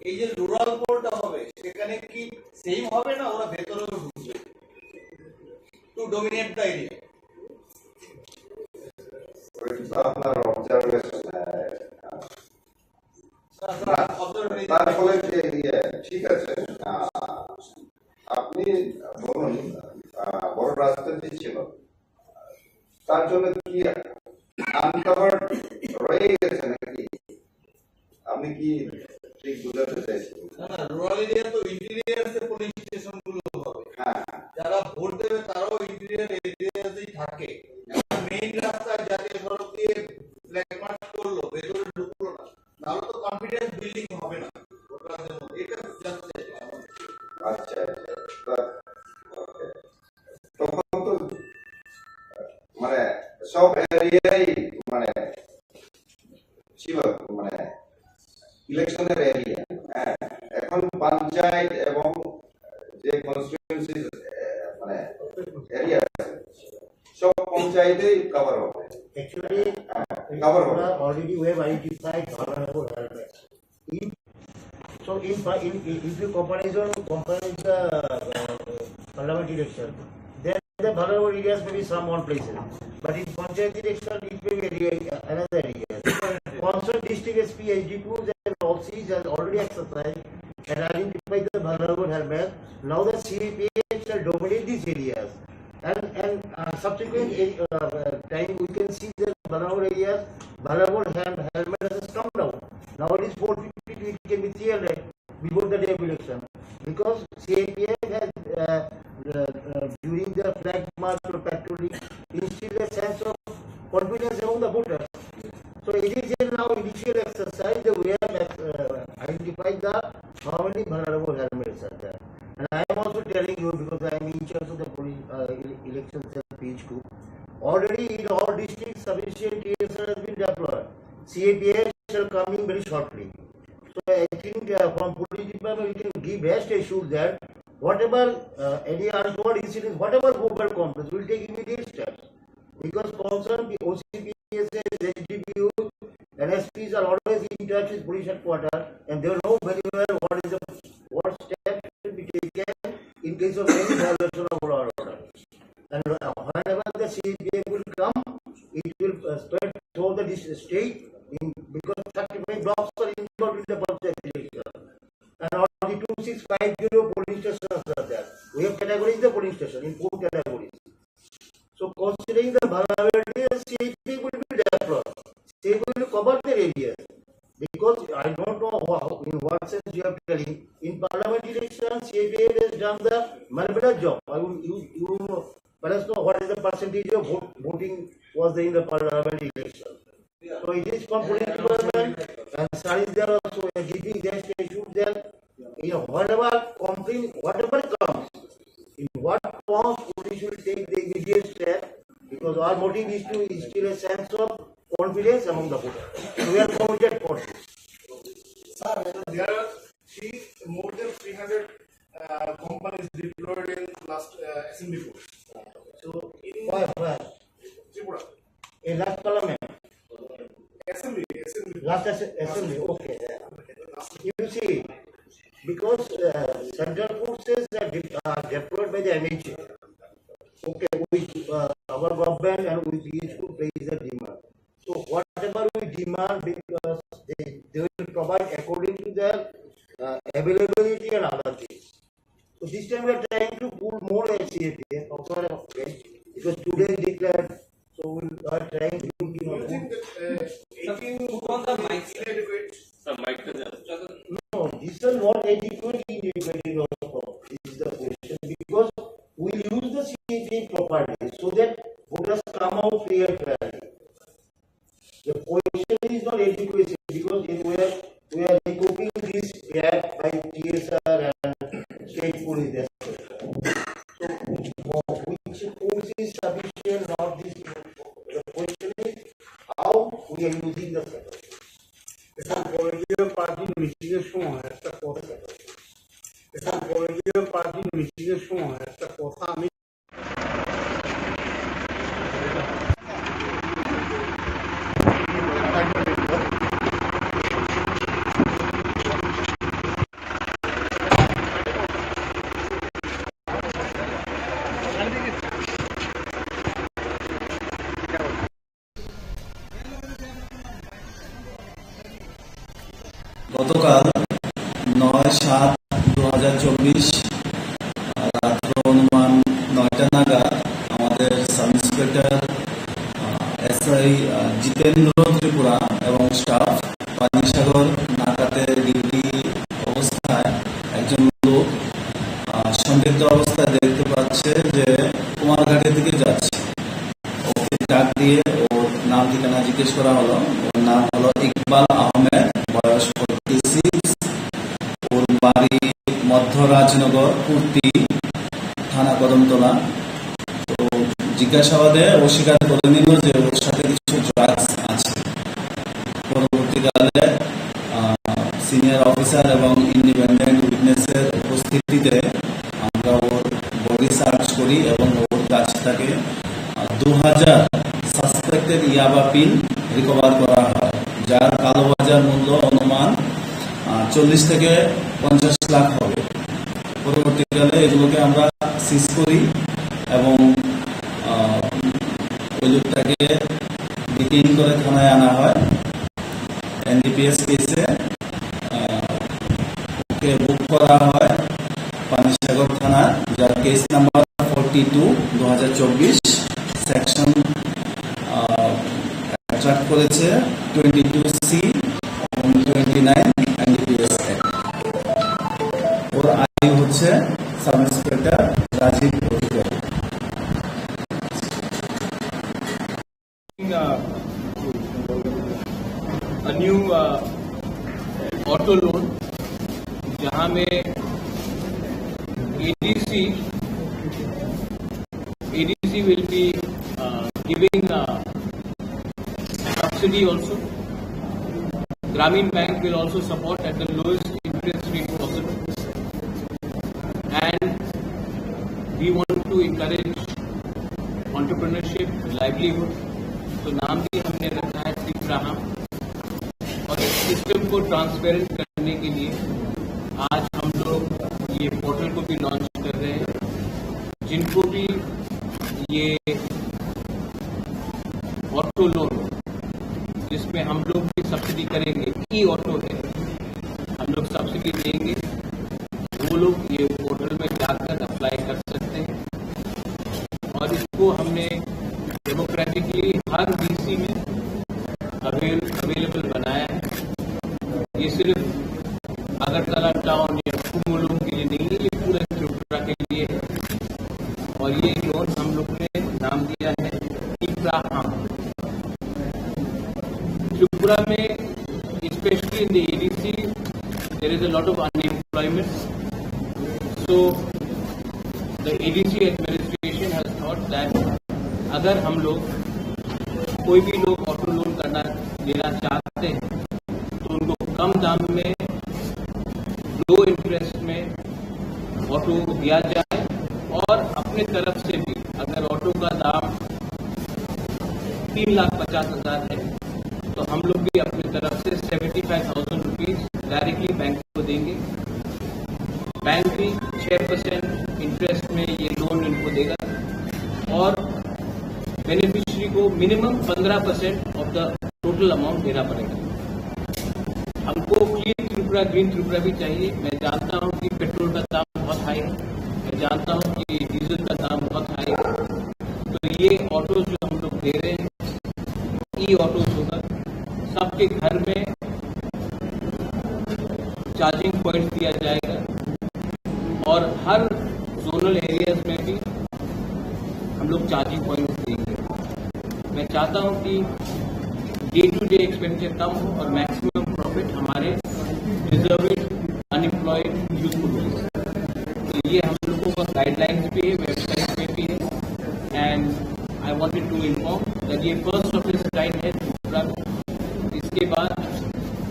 এই যে রুরাল পোলটা হবে, সেখানে কি সেম হবে, না ওরা ভেতরেও ঢুকবে? To dominate the area. ওই তো আপনার অবজারভেশন, হ্যাঁ। স্যার, স্যার, না, অবজারভেশন তার ফলে যে ইয়ে, ঠিক আছে, আহ, আপনি বলুন, আহ, বড় রাজনীতি ছিল, তার জন্য কি আনকভার্ড রয়ে গেছে নাকি? আপনি কি ঠিক বুঝাতে চাইছেন? না, না, রুরাল এরিয়া তো ইন্টেরিয়র পুলিশ স্টেশন গুলো হবে। হ্যাঁ। যারা ভোট দেবে তারাও ইন্টেরিয়র এরিয়াতেই থাকে। মেইন রাস্তায় জাতীয় সড়ক দিয়ে ফ্ল্যাগ মার্চ করলো, ভেতরে ঢুকলো না, তাহলে তো কনফিডেন্স বিল্ডিং হবে না ভোটারদের মধ্যে। এটা জানতে চাই। আচ্ছা, আচ্ছা, বাহ, ওকে। তখন তো মানে সব এরিয়াই মানে ছিল, মানে, ইলেকশনে পঞ্চায়েত এবং যে কনস্টিটিউয়েন্সি মানে এরিয়া আছে, সব পঞ্চায়েতেই কভার হবে। Actually, হ্যাঁ, কভার হবে। Already we have identified vulnerable areas. If, so in, in, in, if you comparison, compare with the uh, parliament election, then the vulnerable areas may be some one places. But in panchayat election, it may be area, another area. Concerned district S P, S D P Os and O Cs have already exercised and identified the vulnerable areas. Now the C A P F shall dominate these areas. And, and uh, subsequent uh, uh, time we can see that vulnerable areas, vulnerable ham- helmet has come down. Now it is four fifty, it can be three hundred before the day of election. Because C A P F has, uh, uh, uh, during the flag march or patrolling, instilled a sense of confidence among the voters. So it is in now initial exercise that we have uh, identified the how many vulnerable helmets are there. And I am also telling you because I am in charge of the police uh, ele- election cell P H Q. Already in all districts, sufficient T S R has been deployed. C A P F shall coming very shortly. So I think uh, from police department we can give best assurance that whatever uh, any untoward incidents, whatever movement comes, we will take immediate steps. Because concerned the O C P S, S D P O, and S Ps are always in touch with police headquarters and they know very well what is the what steps should be taken in case of any violation of law and order. And uh, whenever the C A P F will come, it will uh, spread through the dis- state in, because thirty-five blocks are involved in the panchayat election. And all the two six five zero polling stations are there. We have categorized the polling station in four categories. So considering the vulnerability, C A P will be deployed. C A P will cover the areas. Because I don't know how, in what sense you are telling. In parliament election, C A P has done the marvelous job. I will, you, you must know what is the percentage of vote, voting was there in the parliament election. So it is from police department and sir is there also, we are giving their statute there. You know, whatever complaint, whatever comes, in what forms police will take the immediate step, because our motive is to instill a sense of confidence among the voters. So we are committed for this. Sir, there are three, more than three hundred uh, companies deployed in last uh, assembly vote. So, in Why, why? Tripura. In last parliament? Assembly, assembly. Last as- assembly, okay. Yeah. You see, because uh, central forces are, de- are deployed by the M H A. Okay, with uh, our government and with P H Q plays the demand. So whatever we demand, because they, they will provide according to their uh, availability and other things. So this time we are trying to pull more C A P F outside of, okay, because today declared, so we are trying to give a pull. Sir, mic টা দেন। No, this is not adequate in educating our problem. This is the question, because we use the C A P F properly so that voters come out free and fairly. The question is not education, because in where we are recouping this gap by T S R and state police, et cetera. So which, which force is sufficient, not this. The question is how we are using the capacity. Sir, political party meeting এর সময় একটা কথা, sir, political party meeting এর সময় একটা কথা আমি গতকাল নয় সাত দু হাজার চব্বিশ রাত্র অনুমান নয়টা নাগাদ আমাদের সাব ইন্সপেক্টর এসআই জিতেন্দ্র ত্রিপুরা এবং স্টাফ পানিসাগর নাকাতে ডিউটি অবস্থায় একজন লোক আহ, সন্দিগ্ধ অবস্থায় দেখতে পাচ্ছে যে কুমারঘাটের দিকে যাচ্ছে। ওকে ডাক দিয়ে ওর নাম ঠিকানা জিজ্ঞেস করা হলো। ওর নাম হলো ইকবাল আহমেদ, বয়স ফর্টি সিক্স। ওর বাড়ি মধ্য রাজনগর, কুর্তি, থানা কদমতলা। তো জিজ্ঞাসাবাদে অস্বীকার করে নিল যে ওর সাথে কিছু ড্রাগস আছে। পরবর্তীকালে সিনিয়র অফিসার এবং ইন্ডিপেন্ডেন্ট উইটনেসের ভিত্তিতে আমরা ওর বডি সার্চ করি এবং ওর কাছ থেকে দু হাজার সাসপেক্টেড ইয়াবা পিন রিকভার করা হয়, যার কালোবাজার মূল্য অনুমান চল্লিশ থেকে পঞ্চাশ লাখ হবে। পরবর্তীকালে এগুলোকে আমরা সিজ করি এবং ওই লোকটাকে ডিটেইন করে থানায় আনা হয়। এনডিপিএস কেসে ওকে বুক করা হয় পানিসাগর থানা, যার কেস নাম্বার ফোরটি টু, দু হাজার চব্বিশ, সেকশন অ্যাট্রাক্ট করেছে টোয়েন্টি টু সি এবং টোয়েন্টি নাইন এনডিপিএস অ্যাক্ট। ওর আয়ু হচ্ছে sub inspector Rajib Adhikari. uh, a new uh, auto loan, जहां में ADC ADC will be uh, giving uh, subsidy also. Grameen Bank will also support at the lowest interest rate possible. And we want to encourage entrepreneurship, livelihood. तो नाम भी हमने रखा है सिप्राहम। और इस सिस्टम को ट्रांसपेरेंट करने के लिए आज हम लोग ये पोर्टल को भी लॉन्च कर रहे हैं। जिनको भी ये ऑटो लोन, जिसमें हम लोग भी सब्सिडी करेंगे, ई ऑटो है, हम लोग सब्सिडी देंगे, वो लोग ये पोर्टल में जाकर अप्लाई कर सकते हैं। और इसको हमने डेमोक्रेटिकली हर डीसी में अवेल अवेलेबल बनाया है। ये सिर्फ अगरतला टाउन या कुमोलोंग के लिए नहीं है, ये पूरे त्रिपुरा के लिए है। और ये लोन हम लोग ने नाम दिया है टिपरा आम। त्रिपुरा में, especially in the ADC, there is a lot of unemployment. So the ADC administration has thought that अगर हम लोग, कोई भी लोग ऑटो लोन करना, लेना चाहते हैं, तो उनको कम दाम में, लो इंटरेस्ट में ऑटो दिया जाए और अपने तरफ से भी अगर ऑटो का दाम तीन लाख पचास हजार है, तो हम लोग भी अपने तरफ से seventy five thousand rupees directly bank को देंगे। बैंक भी छः परसेंट इंटरेस्ट में ये लोन इनको देगा और बेनिफिशियरी को मिनिमम पंद्रह percent of the total amount देना पड़ेगा। हमको क्लीन त्रिपुरा, ग्रीन त्रिपुरा भी चाहिए। मैं जानता हूँ कि पेट्रोल का दाम बहुत हाई है, मैं जानता हूँ कि डीजल का दाम बहुत हाई है, तो ये ऑटो जो हम लोग दे रहे हैं, ई ऑटो होगा, सबके घर में चार्जिंग पॉइंट दिया जाएगा और हर जोनल एरियाज में भी हम लोग चार्जिंग पॉइंट देंगे। मैं चाहता हूँ कि डे टू डे एक्सपेंडिचर कम हो और मैक्सिमम प्रॉफिट हमारे डिजर्विंग अनएम्प्लॉयड यूथ को मिले। तो ये हम लोगों का गाइडलाइंस भी है, वेबसाइट पे भी है। And I wanted to inform that ये फर्स्ट ऑफ इट्स काइंड है त्रिपुरा में। इसके बाद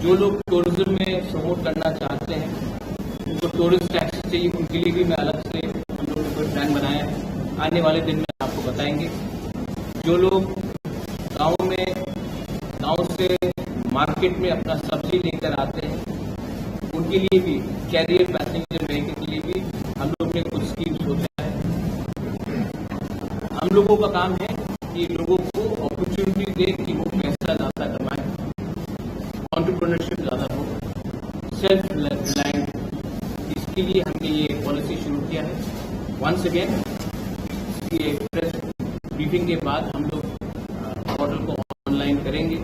जो लोग टूरिज्म में प्रमोट करना चाहते हैं, उनको टूरिस्ट टैक्सी चाहिए, उनके लिए भी मैं अलग से, हम लोगों ने कोई प्लान बनाया है, आने वाले दिन में आपको बताएंगे। जो लोग गाँव में, गाँव से मार्केट में अपना सब्जी लेकर आते हैं, उनके लिए भी, कैरियर पैसेंजर व्हीकल के लिए भी हम लोग ने कुछ स्कीम सोचा है। हम लोगों का काम है कि लोगों को अपॉर्चुनिटी दे कि वो पैसा ज़्यादा कमाए, एंटरप्रेन्योरशिप ज़्यादा हो, सेल्फ रिलायंट। इसके लिए हमने ये पॉलिसी शुरू किया है। वंस अगेन, ये प्रेस ब्रीफिंग के बाद हम लोग पोर्टल को ऑनलाइन करेंगे।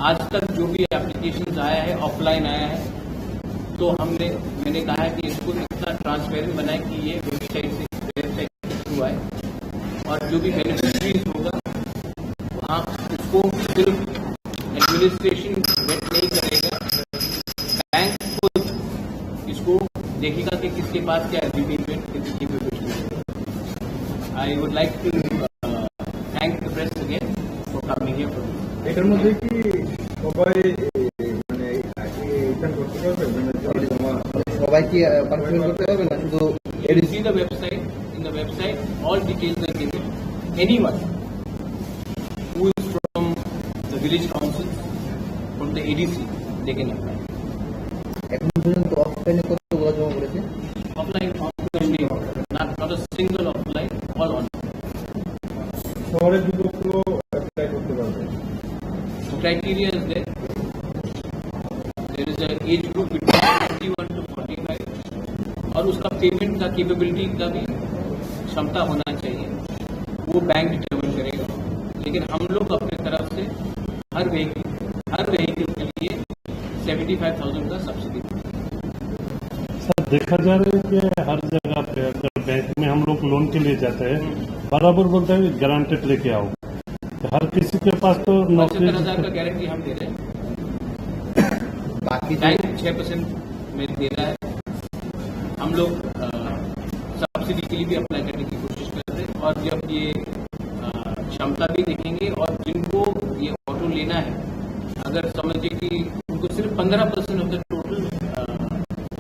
आज तक जो भी एप्लीकेशन आया है, ऑफलाइन आया है, तो हमने, मैंने कहा है कि इसको इतना ट्रांसपेरेंट बनाए कि ये वेबसाइट से, वेबसाइट के थ्रू आए और जो भी बेनिफिशरीज होगा, वहाँ उसको सिर्फ एडमिनिस्ट्रेशन वेट नहीं करेगा, बैंक खुद इसको देखेगा कि किसके पास क्या रिपेमेंट, कितनी repayment. I would like to uh, thank the press again for coming here for this. এটার মধ্যে কি সবাই এ, মানে রিটার্ন করতে পারবে, মানে জমা সব সবাই কি পার্টিসিপেট করতে পারবে না শুধু? You see the website, in the website, all details are given. Anyone who is from the village council, from the A D C, they can apply. এখন পর্যন্ত অফলাইনে কতগুলো জমা পড়েছে? Offline, offline নেই, not, not a single offline, all online. শহরের যুবকও অ্যাপ্লাই করতে পারবে? Criteria is there. There is a age group between twenty-one to forty-five, और उसका पेमेंट का कैपेबिलिटी का भी क्षमता होना चाहिए, वो बैंक डिटरमाइन करेगा। लेकिन हम लोग अपने तरफ से हर व्हीकल, हर व्हीकल के लिए सेवेंटी फाइव थाउजेंड का सब्सिडी। सर, देखा जा रहा है कि हर जगह पे अगर बैंक में हम लोग लोन के लिए जाते हैं, बराबर बोलते हैं गारंटेड लेके आओ। तो हर किसी के पास तो नौकरी पचहत्तर हजार का गारंटी हम दे रहे हैं। बाकी जो बैंक छह परसेंट में दे रहा है। हम लोग, अ, सब्सिडी के लिए भी अप्लाई करने की कोशिश कर रहे हैं, और जब ये, अ, क्षमता भी देखेंगे और जिनको ये ऑटो लेना है, अगर समझिए कि उनको सिर्फ पन्द्रह percent of the total, अ,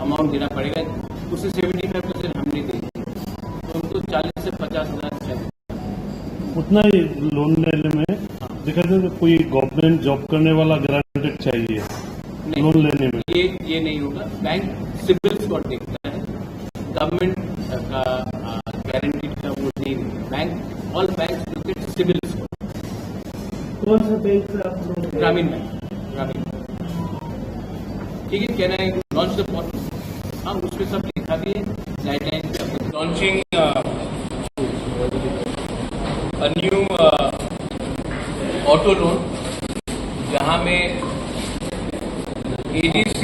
अमाउंट देना पड़ेगा, उससे सेवेंटी फाइव परसेंट हम नहीं देंगे, तो उनको चालीस से पचास हजार चाहिए। उतना ही लोन लेने में देखा जाए तो कोई गवर्नमेंट जॉब करने वाला गारंटेड चाहिए नहीं, लोन लेने में। ये, ये नहीं होगा। बैंक सिबिल स्कोर देखता है, गवर्नमेंट का, अ, गारंटी का वो नहीं है। Bank, all banks look at CIBIL score। कौन सा बैंक से आप लोन? ग्रामीण बैंक, ग्रामीण बैंक। ठीक है, can I launch the portal? हाँ, उसमें सब लिखा भी है, गाइडलाइन पे। Launching, uh, a new, uh, auto loan, जहाँ में A D C,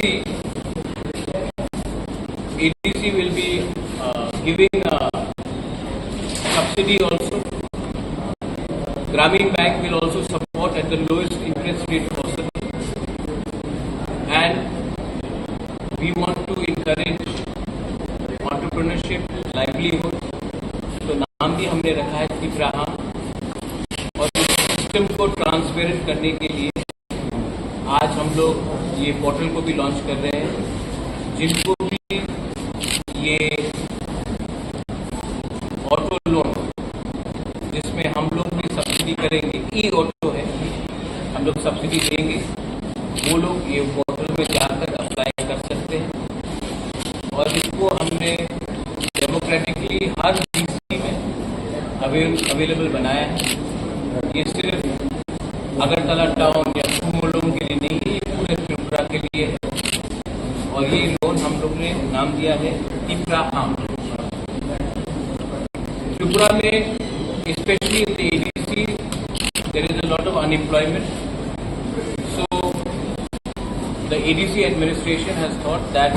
A D C will be, uh, giving, uh, subsidy also. Grameen Bank will also support at the lowest interest rate possible. And we want to encourage entrepreneurship, livelihood. तो नाम भी हमने रखा है तिप्राहाम। और इस सिस्टम को ट्रांसपेरेंट करने के लिए आज हम लोग ये पोर्टल को भी लॉन्च कर रहे हैं। जिनको भी ये ऑटो लोन, जिसमें हम लोग भी सब्सिडी करेंगे, ई ऑटो है, हम लोग सब्सिडी देंगे, वो लोग ये पोर्टल में जाकर अप्लाई कर सकते हैं। और इसको हमने डेमोक्रेटिकली हर डीसी में अवेल-, अवेलेबल बनाया है। ये सिर्फ अगरतला टाउन या सुमो लोगों के लिए नहीं है, ये पूरे त्रिपुरा के लिए है। और ये लोन हम लोग ने नाम दिया है तिप्राहाम। त्रिपुरा में, especially in the A D C, there is a lot of unemployment. So the A D C administration has thought that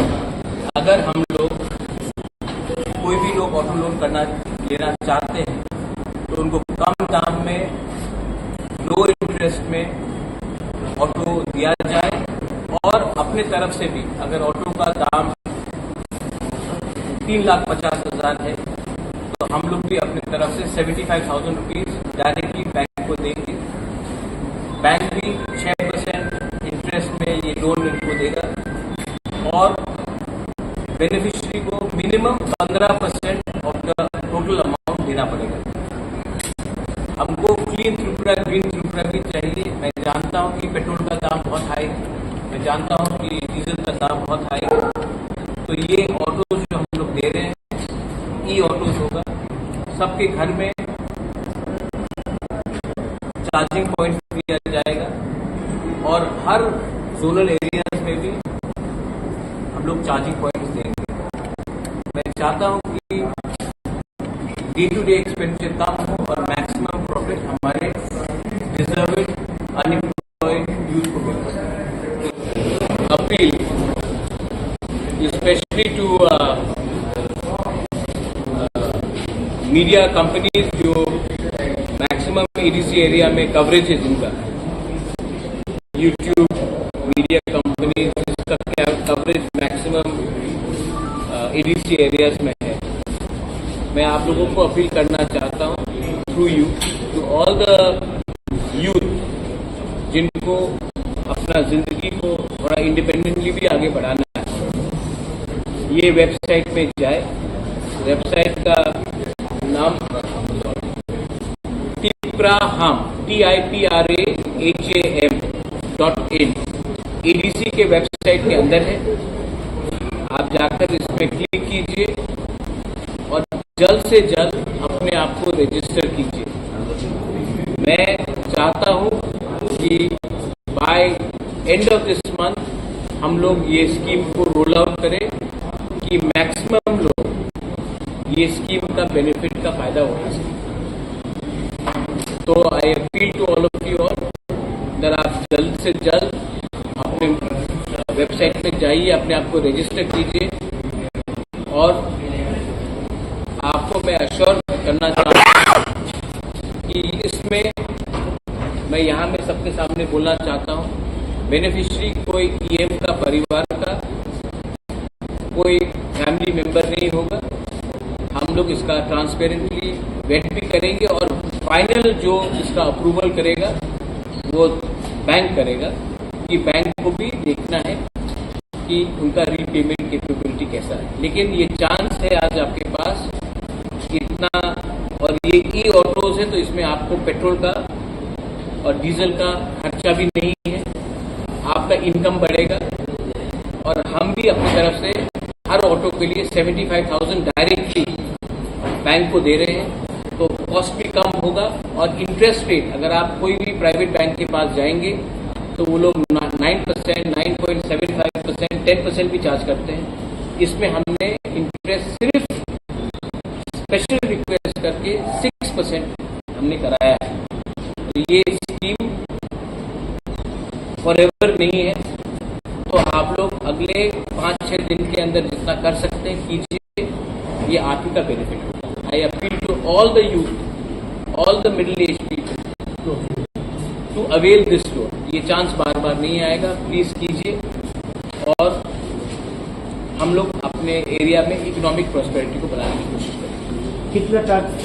अगर हम लोग, कोई भी लोग ऑटो लोन करना, लेना चाहते हैं, तो उनको कम दाम में, लो इंटरेस्ट में ऑटो दिया जाए, और अपने तरफ से भी अगर ऑटो का दाम तीन लाख पचास हजार है, तो हम लोग भी अपने तरफ से seventy five thousand rupees directly bank को देंगे। बैंक भी छः परसेंट इंटरेस्ट में ये लोन इनको देगा, और बेनिफिशरी को मिनिमम पन्द्रह percent of the total amount देना पड़ेगा। हमको क्लीन त्रिपुरा, ग्रीन त्रिपुरा भी चाहिए। मैं जानता हूँ कि पेट्रोल का दाम बहुत हाई है, मैं जानता हूँ कि डीजल का दाम बहुत हाई है, तो ये ऑटो जो हम लोग दे रहे हैं, ई ऑटोज होगा, सबके घर में चार्जिंग पॉइंट दिया जाएगा, और हर जोनल एरियाज में भी हम लोग चार्जिंग पॉइंट्स देंगे। मैं चाहता हूँ कि डे टू डे एक्सपेंडिचर कम हो और मैक्सिमम प्रॉफिट हमारे डिजर्विंग अनएम्प्लॉयड यूथ को मिले। Appeal especially to, uh, uh, media companies जो मैक्सिमम एडीसी एरिया में कवरेज है जिनका, यूट्यूब, मीडिया कंपनी जिसका कवरेज मैक्सिमम एडीसी एरियाज में है, मैं आप लोगों को अपील करना चाहता हूँ through you to all the youth, जिनको अपना जिंदगी को थोड़ा इंडिपेंडेंटली भी आगे बढ़ाना है, ये वेबसाइट पे जाए। वेबसाइट का नाम टिप्राहाम, T I P R A H A M dot in, A D C के वेबसाइट के अंदर है। आप जाकर इसमें क्लिक कीजिए और जल्द से जल्द अपने आप को रजिस्टर कीजिए। मैं चाहता हूँ कि by end of this month हम लोग ये स्कीम को रोल आउट करें कि मैक्सिमम लोग ये स्कीम का बेनिफिट का फायदा उठा सकें। तो I appeal to all of you all, अगर आप जल्द से जल्द अपने वेबसाइट पे जाइए, अपने आप को रजिस्टर कीजिए। और आपको मैं अश्योर करना चाहता हूँ कि इसमें मैं यहाँ में सबके सामने बोलना चाहता हूँ, बेनिफिशियरी कोई ईएम का परिवार का कोई फैमिली मेंबर नहीं होगा। हम लोग इसका ट्रांसपेरेंटली वेट भी करेंगे और फाइनल जो इसका अप्रूवल करेगा वो बैंक करेगा, कि बैंक को भी देखना है कि उनका रीपेमेंट कैपेबिलिटी कैसा है। लेकिन ये चांस है आज आपके पास इतना, और ये ई ऑटोज है, तो इसमें आपको पेट्रोल का और डीजल का खर्चा भी नहीं है, आपका इनकम बढ़ेगा और हम भी अपनी तरफ से हर ऑटो के लिए seventy five thousand directly bank को दे रहे हैं, तो कॉस्ट भी कम होगा। और इंटरेस्ट रेट, अगर आप कोई भी प्राइवेट बैंक के पास जाएंगे तो वो लोग nine percent, nine point seven five percent, ten percent भी चार्ज करते हैं। इसमें हमने इंटरेस्ट सिर्फ स्पेशल रिक्वेस्ट करके सिक्स परसेंट हमने कराया है। तो ये स्कीम फॉरएवर नहीं है, तो आप लोग अगले पाँच छः दिन के अंदर जितना कर सकते हैं कीजिए, ये आप ही का बेनिफिट होगा। I appeal to all the youth, all the middle aged people to avail this loan। ये चांस बार बार नहीं आएगा, प्लीज कीजिए और हम लोग अपने एरिया में इकोनॉमिक प्रॉस्पेरिटी को बनाने की कोशिश करेंगे। कितना target?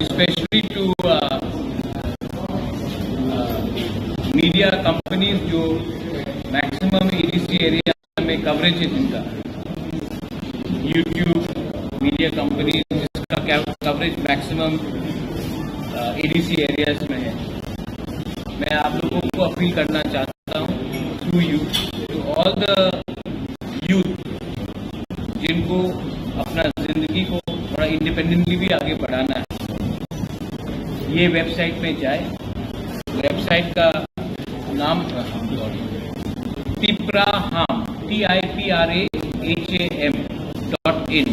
Especially to media companies जो मैक्सिमम एडीसी एरिया में कवरेज है जिनका, यूट्यूब मीडिया कंपनीज जिसका कवरेज मैक्सिमम एडीसी एरियाज में है, मैं आप लोगों को अपील करना चाहता हूँ, to you, to all the youth, जिनको अपना जिंदगी को थोड़ा इंडिपेंडेंटली भी आगे बढ़ाना है, ये वेबसाइट में जाए। वेबसाइट का नाम टिप्राहाम, T I P R A H A M dot in,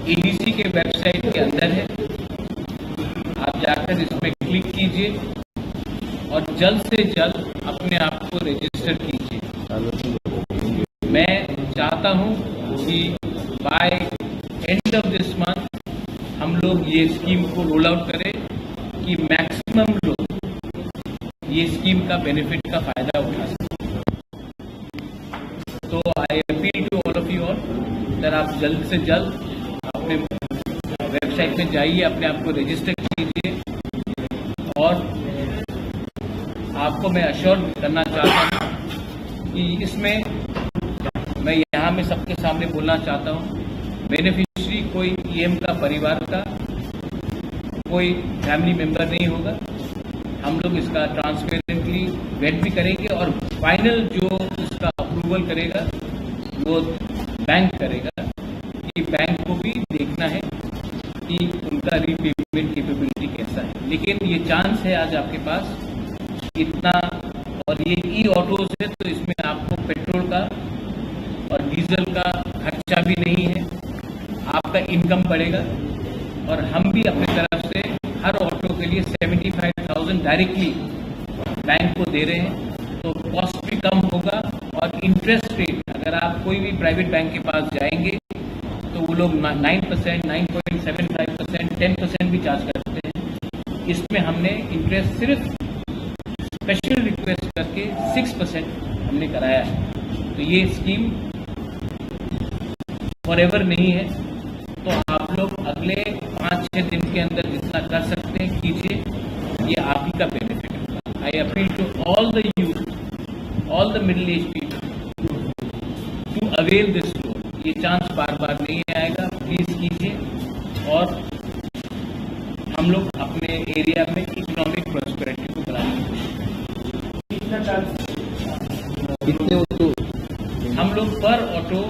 ADC के वेबसाइट के अंदर है। आप जाकर इसमें क्लिक कीजिए और जल्द से जल्द अपने आप को रजिस्टर कीजिए। मैं चाहता हूँ कि by end of this month हम लोग ये स्कीम को रोल आउट करें कि मैक्सिमम लोग ये स्कीम का बेनिफिट का फायदा उठा सकें। तो I appeal to all of you all, sir, आप जल्द से जल्द अपने वेबसाइट में जाइए, अपने आप को रजिस्टर कीजिए और आपको मैं अश्योर करना चाहता हूँ कि इसमें मैं यहाँ में सबके सामने बोलना चाहता हूँ, बेनिफिशियरी कोई ईएम का परिवार का कोई फैमिली मेंबर नहीं होगा। हम लोग इसका ट्रांसपेरेंटली वेट भी करेंगे और फाइनल जो इसका अप्रूवल करेगा वो बैंक करेगा, कि बैंक को भी देखना है कि उनका रीपेमेंट कैपेबिलिटी कैसा है। लेकिन ये चांस है आज आपके पास इतना, और ये ई ऑटोज है, तो इसमें आपको पेट्रोल का और डीजल का खर्चा भी नहीं है, आपका इनकम बढ़ेगा और हम भी अपनी तरफ से हर ऑटो के लिए seventy five thousand directly bank को दे रहे हैं, तो कॉस्ट भी कम होगा और इंटरेस्ट रेट, अगर आप कोई भी प्राइवेट बैंक के पास जाएंगे तो वो लोग nine percent, nine point seven five percent, ten percent भी चार्ज करते हैं। इसमें हमने इंटरेस्ट सिर्फ स्पेशल रिक्वेस्ट करके सिक्स परसेंट हमने कराया है। तो ये स्कीम फॉरएवर नहीं है, तो आप लोग अगले पाँच छः दिन के अंदर जितना कर सकते हैं कीजिए, ये आप ही का बेनिफिट होगा। I appeal to all the youth, all the middle aged people to avail this loan। ये चांस बार बार नहीं आएगा, प्लीज कीजिए। और हम लोग अपने एरिया में इकोनॉमिक प्रॉस्पेरिटी को बढ़ाने की कोशिश करेंगे। कितने ऑटो? हम लोग पर ऑटो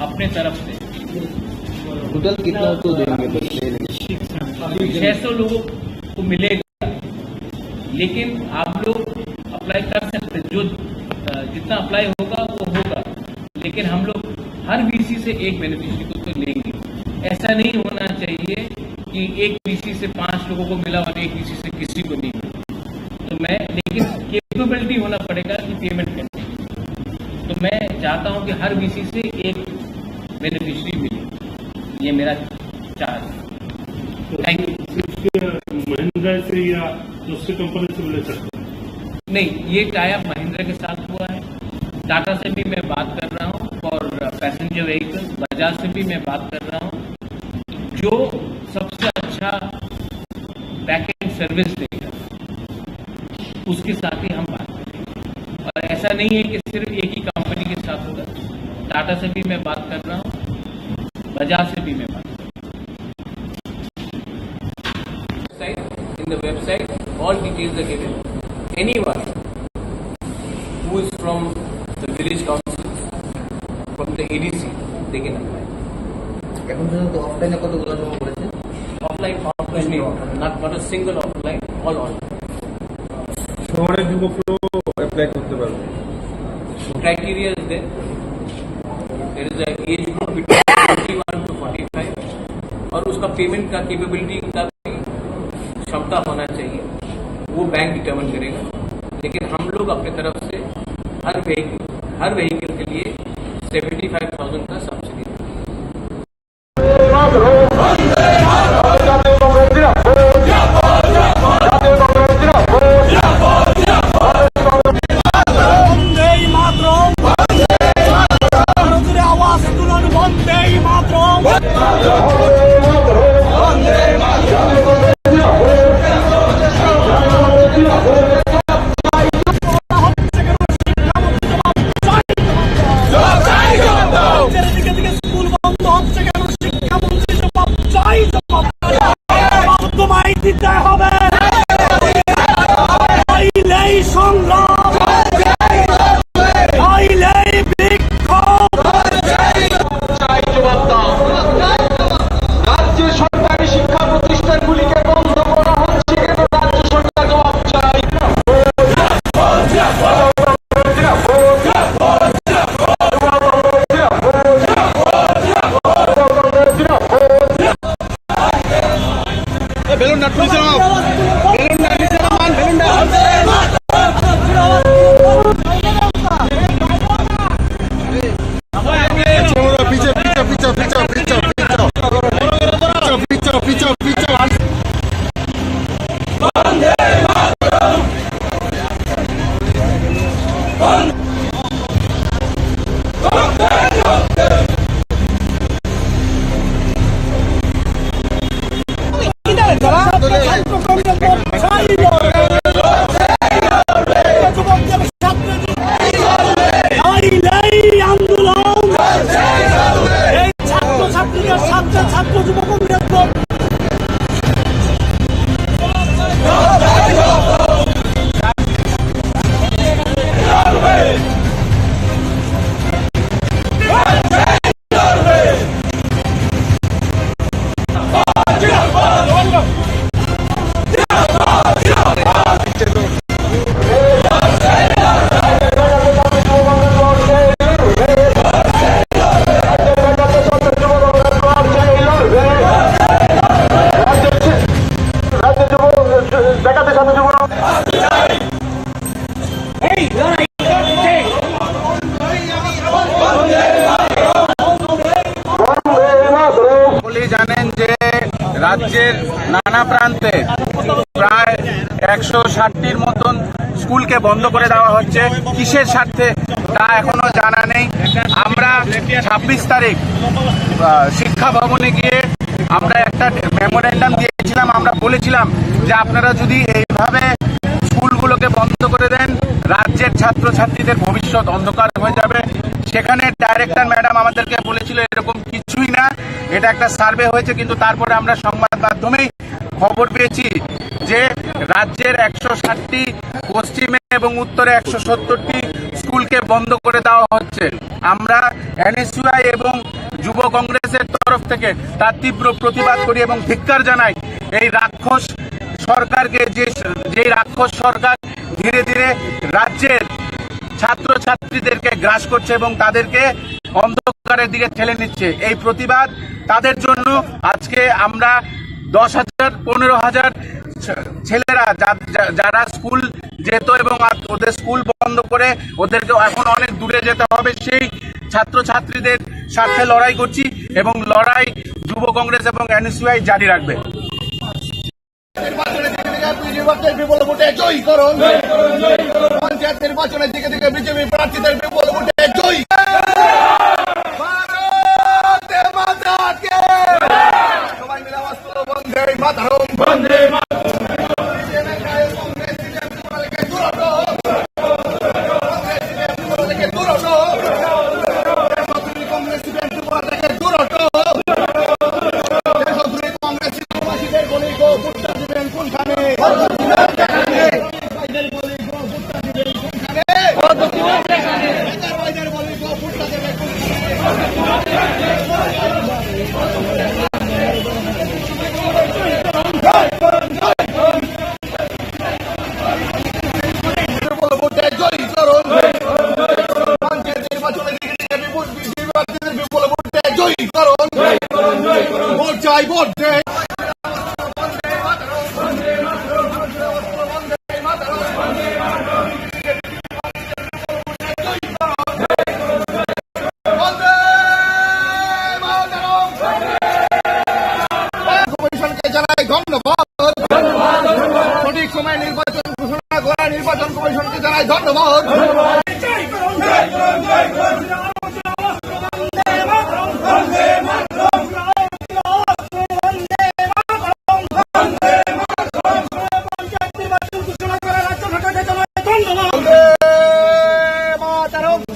अपने तरफ से टोटल कितना ऑटो देंगे बस? छह सौ लोगों को मिलेगा, लेकिन आप लोग अप्लाई कर सकते, जो अ, जितना अप्लाई होगा वो होगा, लेकिन हम लोग हर वीसी से एक बेनिफिशरी को तो लेंगे। ऐसा नहीं होना चाहिए कि एक वीसी से पांच लोगों को मिला और एक वीसी से किसी को नहीं मिला। तो मैं, लेकिन कैपेबिलिटी होना पड़ेगा कि पेमेंट करने की। तो मैं चाहता हूं कि हर वीसी से एक बेनिफिशरी मिले, ये मेरा चाह है। Thank you. सिर्फ महिंद्रा से या दूसरे कंपनी से भी ले सकते हैं? नहीं, ये टाई अप महिंद्रा के साथ हुआ है। टाटा से भी मैं बात कर रहा हूँ फॉर पैसेंजर व्हीकल, बजाज से भी मैं बात कर रहा हूँ। जो सबसे अच्छा बैक एंड सर्विस देगा, उसके साथ ही हम बात करेंगे। और ऐसा नहीं है कि सिर्फ एक ही कंपनी के साथ होगा, टाटा से भी मैं बात कर रहा हूँ, बजाज से भी मैं बात कर रहा हूँ। Site, in the website, all details are given. Anyone who is from the village council, from the A D C, they can apply. এখন পর্যন্ত অফলাইনে কতগুলো জমা পড়েছে? Offline, offline, not, not a single offline, all online. শহরের যুবকরাও অ্যাপ্লাই করতে পারবে? Criteria is there. There is a age group between twenty-one to forty-five, और उसका पेमेंट का कैपेबिलिटी का भी क्षमता होना चाहिए, वो बैंक डिटरमाइन करेगा। लेकिन हम लोग अपने तरफ से हर व्हीकल, हर व्हीकल के लिए सेवेंटी फाइव थाउजेंड का सब्सिडी देंगे। বন্দে মাতরম। ভারতের আওয়াজ তুলুন, বন্দে মাতরম। স্কুল বন্ধ হচ্ছে কেন? শিক্ষামন্ত্রী জবাব চাই, জবাব চাই। জবাব তোমায় দিতে হবে। নইলেই সংগ্রাম, নইলেই বিক্ষোভ। চাই জবাব দাও। রাজ্যের সরকারি শিক্ষা প্রতিষ্ঠানগুলিকে বন্ধ করা হচ্ছে কেন? রাজ্য সরকার জবাব চাই। বেলুনটা তুলছে না, বেলুনটা নিচে নামান, বেলুনটা। পিছে, পিছে, পিছে। এই আন্দোলন, এই ছাত্র ছাত্রীদের সাথে ছাত্র যুবক কংগ্রেস সকলেই জানেন যে রাজ্যের নানা প্রান্তে প্রায় একশো ষাটটির মতন স্কুলকে বন্ধ করে দেওয়া হচ্ছে। কিসের স্বার্থে তা এখনো জানা নেই। আমরা ছাব্বিশ তারিখ, আহ, শিক্ষা ভবনে গিয়ে আমরা একটা মেমোরেন্ডাম দিয়েছিলাম। আমরা বলেছিলাম যে আপনারা যদি এইভাবে স্কুলগুলোকে বন্ধ করে দেন, রাজ্যের ছাত্রছাত্রীদের ভবিষ্যৎ অন্ধকার হয়ে যাবে। সেখানে ডাইরেক্টর ম্যাডাম আমাদেরকে বলেছিল এরকম কিছুই না, এটা একটা সার্ভে হয়েছে, কিন্তু তারপরে আমরা সংবাদ মাধ্যমেই খবর পেয়েছি যে রাজ্যের একশো ষাটটি, পশ্চিমে এবং উত্তরে একশো সত্তরটি স্কুলকে বন্ধ করে দেওয়া হচ্ছে। আমরা এনএসইউআই এবং যুব কংগ্রেসের তরফ থেকে তার তীব্র প্রতিবাদ করি এবং ধিক্কার জানাই এই রাক্ষস সরকারকে, যে, যেই রাক্ষস সরকার ধীরে ধীরে রাজ্যের ছাত্রছাত্রীদেরকে গ্রাস করছে এবং তাদেরকে অন্ধকারের দিকে ঠেলে নিচ্ছে। এই প্রতিবাদ তাদের জন্য আজকে আমরা দশ হাজার, পনেরো হাজার ছে-, ছেলেরা যা-, যা-, যারা স্কুল যেত এবং আ-, ওদের স্কুল বন্ধ করে ওদেরকে এখন অনেক দূরে যেতে হবে, সেই ছাত্রছাত্রীদের স্বার্থে লড়াই করছি এবং লড়াই যুব কংগ্রেস এবং এনএসইউআই জারি রাখবে। নির্বাচনে জিতে থেকে বিজেপি প্রার্থীদের বিপুল ভোটে জয়ী করুন। পঞ্চায়েত নির্বাচনে জিতে থেকে বিজেপি প্রার্থীদের বিপুল ভোটে জয়ী। ভারত মাতা কি। সবাই মিলে আওয়াজ তুলো, বন্দে মাতরম। বন্দে মাতরম। বিপুল ভোটে জয়ী করুন। পঞ্চায়েত নির্বাচনে বিজেপি প্রার্থীদের বিপুল ভোটে জয়ী করুন। ভোট চাই, ভোট চাই। বন্দে মাতরম। কমিশনকে জানাই ধন্যবাদ। সঠিক সময়ে নির্বাচন ঘোষণা করা নির্বাচন কমিশনকে জানাই ধন্যবাদ।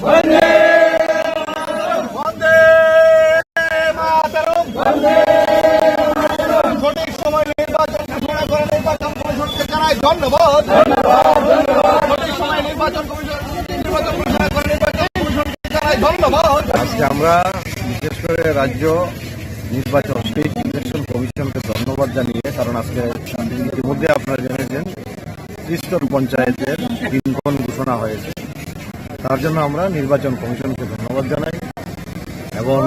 বন্দে মাতরম। সঠিক সময় নির্বাচন ঘোষণা করে নির্বাচন কমিশনকে জানাই ধন্যবাদ। সঠিক সময় নির্বাচন কমিশন, নির্বাচন ঘোষণা করে নির্বাচন কমিশনকে জানাই ধন্যবাদ। আজকে আমরা বিশেষ করে রাজ্য নির্বাচন, স্টেট ইলেকশন কমিশনকে ধন্যবাদ জানিয়ে, কারণ আজকে ইতিমধ্যে আপনারা জেনেছেন ত্রিশতম পঞ্চায়েতের দিনক্ষণ ঘোষণা হয়েছে, তার জন্য আমরা নির্বাচন কমিশনকে ধন্যবাদ জানাই এবং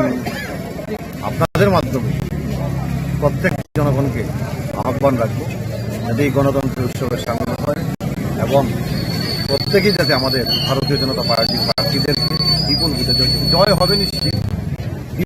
আপনাদের মাধ্যমে প্রত্যেক জনগণকে আহ্বান রাখবো যাতে এই গণতন্ত্রের উৎসবে সামিল হয় এবং প্রত্যেকেই যাতে আমাদের ভারতীয় জনতা পার্টির প্রার্থীদেরকে বিপুল ভোটে জয়, জয় হবে নিশ্চিত,